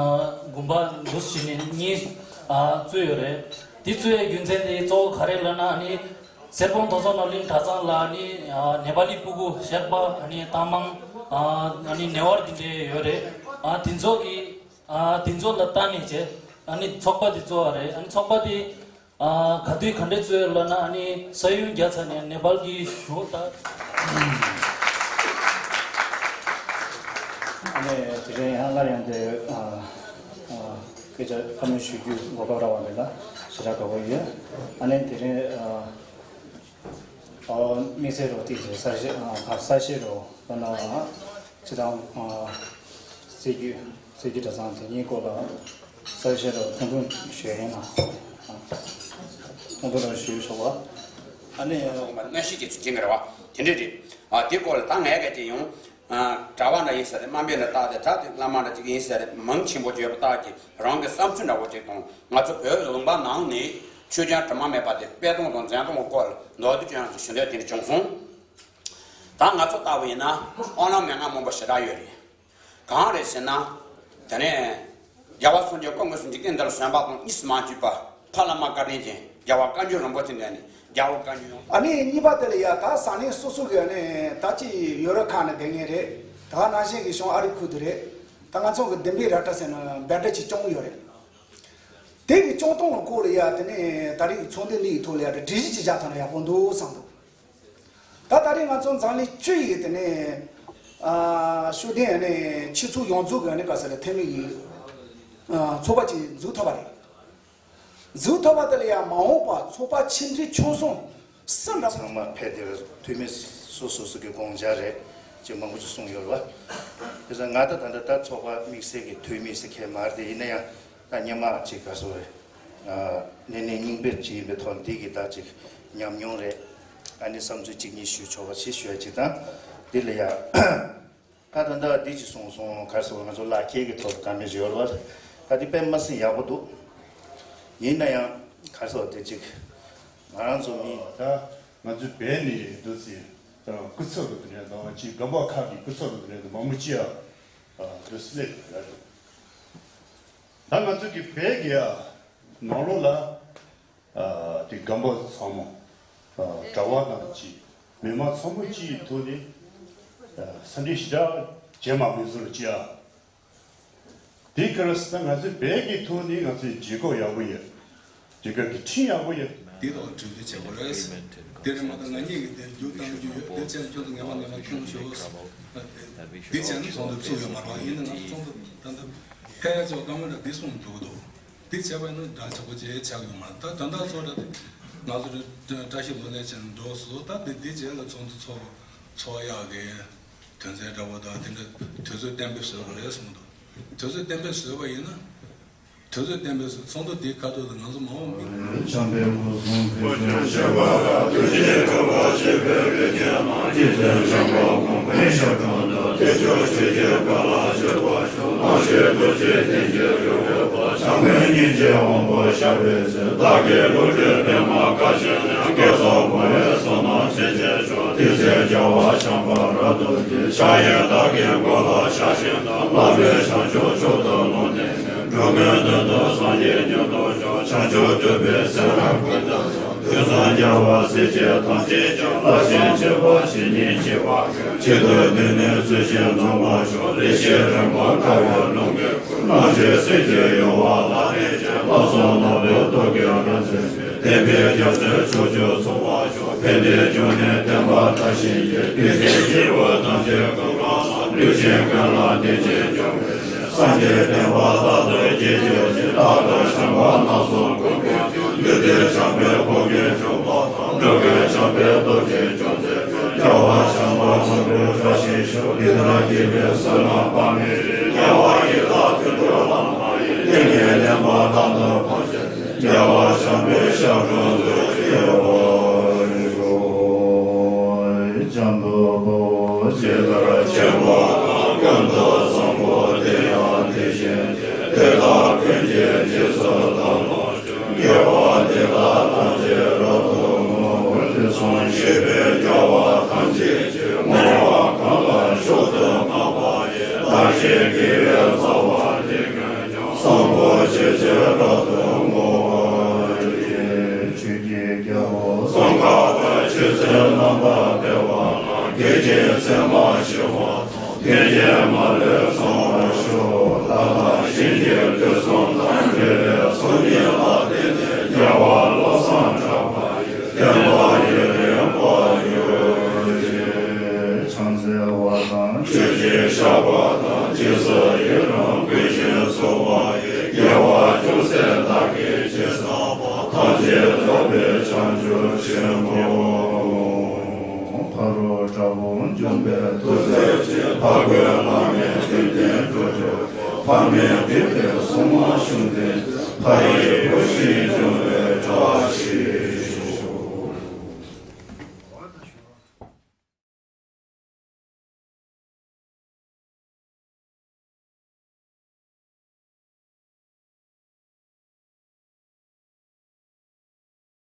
དགོན་པ་འདུ་བྱས་ནས་གཉིས་ཨ་བཙུགས་ཡོད་རེད། དེ་བཙུགས་ཡའི་རྒྱུ་མཚན་དེ་གཙོ་བོ་ག་རེ་ལབ་ན་ཨ་ནི། གསེར་སྦོམ་མཐོ་ཚད་ནོར་གླིང་གྲྭ་ཚང་ལ་ནི་ནེ་པ་ལི་སྤུ་གུ་གཤེགས་པ་ནི་ཏང་མང་ནི་ནེ་ཝར་དེ་འདྲ་ཡོད་རེད། དེ་ཚོ་གི་དེ་ཚོ་ལ་ལྟ་ནས་བྱས་ནི་ཚོགས་པ་དེ་བཙུགས་པ་རེད། ཚོགས་པ་དེ་ག་དུས་ག་འདྲས་བཙུགས་ཡོད་ལབ་ན་ནི་ས་ཡུལ་བརྒྱ་ཚར་ནས་ནེ་པཱལ་གྱི་གཞུང་ལྟར། ཨ་ནི་དེ་རིང་ཡང་སླར་ཡང་དེ་སྐད་ཆ་བཀའ་མོལ་ཞུ་རྒྱུ་གོ་སྐབས་རག་པ་འདི་ལ་ཞེ་དྲག་དགའ་པོ་ཡོད། ཨ་ནི་དེ་རིང་ཨ་དམིགས་བསལ་རོགས་ཏིག་ཙེ་གསར་བཤད་ཨ་གསར་བཤད་རོགས་ལ་ན་སྤྱི་དང་ཨ་སྲིད་ཇུས་སྲིད་ཇུས་གྲྭ་ཚང་དེ་གཉིས་སྐོར་ལ་གསར་བཤད་རོགས་ཐུང་ཐུང་ཞུ་ཡིན་ལ་ཐུང་ཐུང་རོགས་ཞུ་ཆོག་པ། ཨ་ནི་མངོན་ཤེས་ཀྱི་ཚུལ་ཅན་གྱི་རེད་བ། དེ་འདྲས་རེད། ཨ་དེ་སྐོར་ལ་ད་ངས་སྐད་ཆ་ཡོང་། གྲྭ་པ་འདྲ་ཡིན་ས་རེད། དམའ་འབེབས་འདྲ་བཏགས་ཏེ་གྲྭ་དེ་བླ་མ་འདྲ་ཅིག་ཡིན་ས་རེད། མང་ཆེན་པོ་བརྗོད་པ་བཏགས་ཀྱི་རང་གི་བསམ་ཚུལ་འདྲ་བོ་ཅིག་དང་། ང་ཚོ་བོད་ལུང་པ་ནང་ནས་ཆོས་ཀྱང་དྲི་མ་མེད་པ་དེ་སྤེལ་གཏོང་དང་འཛིན་གཏོང་གི་སྐོར་ལ་མདོར་བསྡུས་ཅིག་ཡང་ཞུ་འདོད་དེ་འདྲ་བྱུང་སོང་། ད་ང་ཚོ་ལྟ་བུ་ཡིན་ན་དབང་ལམ་མན་ངག་སྨོན་པ་ཞེ་དྲག་ཡོད་རེད། གང་རེད་ཟེར་ན། དེ་ནས་རྒྱལ་བ་སངས་རྒྱས་ཀུན་དགའ་གསུམ་གྱི་སྐུ་མདུན་ལ་བྱོན་པ་དང་གཉིས་སུ་མ་མཆིས་པ་ཕ་བླ་མ་བཀའ་དྲིན་ཅན་རྒྱལ་བ་བཀའ་འགྱུར་རིན་པོ་ཆེ་འདྲ་ནས་རྒྱལ་བ་བཀའ་འགྱུར་ཡང་། ཨ་ནི་གཉིས་པ་དེ་ལ་ཡ་ད་ས་གནས་སོ་སོ་གི་ཨ་ནི་ད་ཅི་ཡོ་རོབ་ཁག་ནས་བསྡད་མཁན་རེད། ད་ག་ནང་བཞིན་གྱི་བྱང་ཨ་རི་ཁུལ་དུ་རེད། ད་ང་ཚོ་གི་བདེན་པའི་ར་ཏྲ་ཟེར་ན་བེ་ཏྲ་ཅིག་སྐྱོང་གི་ཡོད་རེད། དེ་གི་སྐྱོང་སྟངས་ལ་སྐོར་ལ་ཡ་དེ་ནས་ད་རེས་ཚོགས་འདུ་འདི་ཡི་ཐོག་ལ་ཡ་སྒྲིག་གཞི་ཅིག་བཞག་ཐུབ་ན་ཡག་པོ་འདུག་བསམ་འདུག་ད་ད་རེས་ང་ཚོ་འཛམ་གླིང་སྤྱི་ཡི་དེ་ནས་ཨ་ཤུགས་ལྡན་ནས་ཆོས་ཚོགས་ཡོངས་རྫོགས་ཀྱི་ནས་ག་ས་ལ་འཐུས་མི་ཡི་ཨ་ཚོགས་པ་ཅིག་འཛུགས་ཐུབ་པ་རེད། འཛུགས་ཐུབ་པ་དེ་ལ་ཡང་མ་འོངས་པ་ཚོགས་པ་ཆེ་འབྲིང་ཆུང་གསུམ་སུ་འདྲ། ཚང་མ་ཕེབས་དེར་འཐུས་མི་སོ་སོ་སོ་གི་དགོངས་འཆར་རེད་ཅེས་མང་པོ་ཅིག་གསུངས་ཡོད་རེད་བ། དེ་ཚོ་ང་ད་ད་ལྟ་ད་ཚོགས་པ་དམིགས་བསལ་གྱི་འཐུས་མི་ཟེར་མཁན་མ་རེད། དེ་ཡིན་ན་ཡང་ད་སྔོན་མ་ཅིག་ག་སོ་རེད། ཨ་ནེ་ནེ་རྙིང་པའི་ཅིག་ཡིན་པའི་ཐོག་འདི་གི་ད་ཅིག་ཉམས་མྱོང་རེད། ཨ་ནི་བསམ་ཚུལ་གཅིག་གཉིས་ཞུ་ཆོག་པ་ཞིག་ཞུ་ཡ་ཅིག་དང་། འདི་ལ་ཡ། ད་ད་ད་འདི་ཅིག་སོང་སོང་ག་རེ་ཟེར་བ། ང་ཚོ་ལག་ཁྱེར་གྱི་ཐོག་ཏུ་བཀའ་མོལ་ཞིག་ཡོད་རེད་བ། ད་འདི་དཔེ་མ་སྲིད་ཡག་པོ་འདུག། ཡིན་ན་ཡང་ག་རེ་ཟེར་བ། དེ་ཅིག་ང་རང་ཚོ་མི། ད་ང་ཚོའི་བོད་ནས་འདུག་སེ་ད་སྐུ་ཚབ་རུ་དུ་ནས་དང་ཅིག་སྒམ་པ་ཁག་གི་སྐུ་ཚབ་རུ་དུ་ནས་དང་མང་པོ་ཅིག་ཡ་འདུག་སེ་སླེབས་ཡོད་རེད། ད་ང་ཚོ་གི་བོད་ཀྱི་ཡ་ནང་ལོགས་ལ། ཨ་དེ་སྒམ་པ་ཚང་མ། ཨ་གྲྭ་བ་དང་གཅིག་མི་མང་ཚང་མ་གཅིག་ཐུག་ནས། ཨ་འཚམས་འདྲི་ཞེ་དྲག་བྱས་མ་མི་བཟོ་རུ་ཅི་ཡ། དེ་ག་རེ་ཟེར་ན་ང་ཚོའི་བོད་ཀྱི་ཐོག་ནས་ང་ཚོའི་བརྗེ་སྐོར་ཡག་པོ་ཡོད། དེ་ག་གི་ཁྲིམས་ཡག་པོ་ཡོད། དེ་དང་གྲོས་མཐུན་བྱེད་དགོས་རེད། དེ་རིང་མ་གཏོགས་ང་གཉིས་ཀྱིས་དེ་རྒྱུགས་བཏང་རྒྱུ་ཡོད། དེ་བྱས་ན་ཁྱོད་ཚོ་ངན་པ་ངན་པ་མཐོང་ཤོག། དེ་བྱས་ན་ཚོགས་འདུ་ཚུགས་ཡོད་མ་རེད་བ། ཡིན་ན་ང་ཚོ་ཚོགས་འདུ་ད་ལྟ་ཕལ་ཆེར་བཀའ་མོལ་འདྲ་འདི་གསུངས་འདུག་འདུག། འདི་བྱས་པ་ཡིན་ན་འདྲ་ཆགས་པོ་ཅིག་ཆགས་ཡོང་མ་རེད། ད་ད་ལྟ་ཚོ་འདྲ་དེ་ང་ཚོ་བཀྲ་ཤིས་ལོ་ལེགས་ཅན་འགྲོ་སོང་། ད་དེ་དེ་རྗེས་ལ་ཚོགས་འདུ་ཚོགས་ཚོགས་ཡག་གི་དོན་ཚན་འདྲ་པོ་དང་དེ་འདྲ་དུས་ཚོད་གཏན་འབེབས་བཟོས་པ་རེད་གསུངས་འདུག། དུས་ཚོད་གཏན་འབེབས་བཟོས་པ་ཡིན་ན། དུས་ཚོད་གཏན་འབེབས་བཟོས། ཚོགས་འདུ་དེའི་ཁ་ཐུག་ཏུ་ང་ཚོ་མ་འོངས་མི། བྱམས་པའི་སྐུ་གསུང་ཐུགས་ཀྱི་སྤྱོད་པ་ལ་ཐུགས་རྗེ་ཐོབ་པ་ཞེས་པའི་བོད་ཀྱི་ནང་སྤྱི་ཚོགས་བྱམས་པ་གོང་འཕེལ་ཤར་གྲོང་དུ་དེ་ཕྱོགས་ཆོས་ཀྱི་དཔལ་ལ་སྤྱོད་པ། ལྷ་ཆོས་རྡོ་རྗེ་གདན་གྱི་རི་བོ་པ་བྱམས་པའི་སྙིང་རྗེ་དབང་པོ་ཤར་བའི་ཚེ། བདག་གི་བློ་གྲོས་པདྨ་དཀར་ཕྱོགས་ནས། སྐལ་བཟང་ཕོ་ཡི་བསོད་ནམས་ཚེ་ཆེན་མཆོག། དེ་ཚེ་རྒྱལ་བ་བྱམས་པ་རབ་ཏུ་རྒྱས། ཕྱག་གཡས་བདག་གི་མགོ་ལ་ཞགས་ཤིང་བསྣམས། ལྷ་མོས་བྱང་ཆུབ་མཆོག་ཏུ་ལོངས་སྤྱོད་ནས། འགྲོ་ཀུན་དོན་དུ་སངས་རྒྱས་མྱུར་དུ་ཤོག། བྱང་ཆུབ་སྤྲུལ་པའི་སྲས་རབ་ཀུན་ཏུ་བསྟེན། དུས་གསུམ་རྒྱལ་བ་སྲས་བཅས་ཐམས་ཅད་ཀྱང་། ལྷ་ཞིང་བྱེ་བ་ཇི་སྙེད་མཆིས་པ་ཀུན། གཅིག་ཏུ་བསྡུས་ནས་ཚུལ་བཞིན་རྫོགས་པར་ཤོག། ལེགས་བཤད་རིམ་པ་དཀའ་བའི་ལུང་གིས་བསྐོར། རྣམ་དཔྱོད་སྲས་ཀྱི་གཡོ་བ་ལ་ལྷན་ཅིག། ལྷག་བསམ་རྣམ་པའི་ཐུགས་ཀྱི་རིག་འཛིན་པས། བསྟན་པའི་རྒྱ་མཚོའི་ཕྱོགས་བཅུར་འཚོ་བར་ཤོག། ཕན་བདེའི་འབྱུང་གནས་བསྟན་པ་དར་ཞིང་རྒྱས། དུས་གསུམ་སྐྱེ་བོ་ཐམས་ཅད་སྐུ་ཁམས་བཟང་། ལུས་ཅན་ཀུན་ལ་བདེ་སྐྱིད་འབྱུང་བའི་ཕྱིར། སངས་རྒྱས་བསྟན་པ་རྟག་ཏུ་རྒྱས་གྱུར་ཅིག། རྟག་ཏུ་བྱམས་པ་སྣ་ཚོགས་ཀུན་འཕེལ་ཅིག། ལུས་འདི་བྱམས་པའི་ཕོ་རྒྱས་འབྱུང་བ་དང་། འགྲོ་ཀུན་བྱམས་པའི་སྟོབས་ཀྱིས་འབྱུང་ཚེ། རྒྱལ་བ་བྱམས་པ་མགོན་པོའི་བཀྲ་ཤིས་ཤོག། འདི་ལྟར་དགྱེས་པའི་བསོད་ནམས་དཔག་མེད་རིགས། དམྱལ་བ་ཡི་དྭགས་དུད་འགྲོ་ལ་མ་ཡིན། ལྷན་ནེ་ལེན་པ་དག་ཏུ་ཕོག་ཅིང་། རྒྱལ་བ་བྱམས་པའི་ཞབས་དྲུང་དུ་སྐྱེ་བར་ཤོག། འཇམ་དཔལ་དཔའ་བོས་ཇི་ལྟར་མཁྱེན་པ་དང་། ཀུན་ཏུ་བཟང་པོ་དེ་ཡང་དེ་བཞིན་ཏེ། དེ་དག་ཀུན་གྱི་རྗེས་སུ་བདག་སློབ་ཅིང་། དགེ་བ་འདི་དག་ཐམས་ཅད་རབ་ཏུ་བསྔོ། དུས་གསུམ་གཤེགས་པའི་རྒྱལ་བ་ཐམས་ཅད་ཀྱིས། བསྔོ་བ་གང་ལ་མཆོག་ཏུ་བསྔགས་པ་ཡི། བདག་གཞན་དགེ་བའི་རྩ་བ་འདི་ཀུན་ཀྱང་། བཟང་པོ་སྤྱོད་ཕྱིར་རབ་ཏུ་བསྔོ་བ་ཡི། ཆོས་ཀྱི་རྒྱལ་པོ་ཙོང་ཁ་པས་ཆོས་ཚུལ་རྣམ་པར་འཕེལ་བ་ལ། དགེ་ཆོས་ཚད་མར་ཞི་བ་དང་། ཐུན་རྐྱེན་མ་ལུས་ཚང་བར་ཤོག། ལྷ་དང་གཤིན་རྗེ་དུད་གསུམ་དང་། འབྲེལ་བའི་ཚོགས་གཉིས་ལ་བརྟེན་ནས། རྒྱལ་བ་བློ་བཟང་གྲགས་པ་ཡི། བསྟན་པ་ཡུན་རིང་དཔག་གྱུར་ཅིག། བྱང་རྩེ་བ་དང་། ཆོས་ཀྱི་ཞགས་པ་དང་། འཇིགས་སུ་ཡི་རངས་ཀུན་གཞི་འཚོ་བ་ཡི། དགེ་བ་ཅུང་ཟད་བདག་གིས་ཅི་བསགས་པ། ཐམས་ཅད་རྫོགས་པའི་བྱང་ཆུབ་ཆེན་པོ། ཕ་རོལ་དྲག་པོ་འཇོམས་པའི་ཐུགས་རྗེ་ཆེ། འཕགས་བསྐོས་བླ་མེད་བདུད་འདུལ་འགྲོ་དྲུག། ཕ་མེས་སྡིག་པའི་སྲུང་མ་ཤུགས་ལྡན། ཕ་ཡི་བུ་བཞིན་འཇོམས་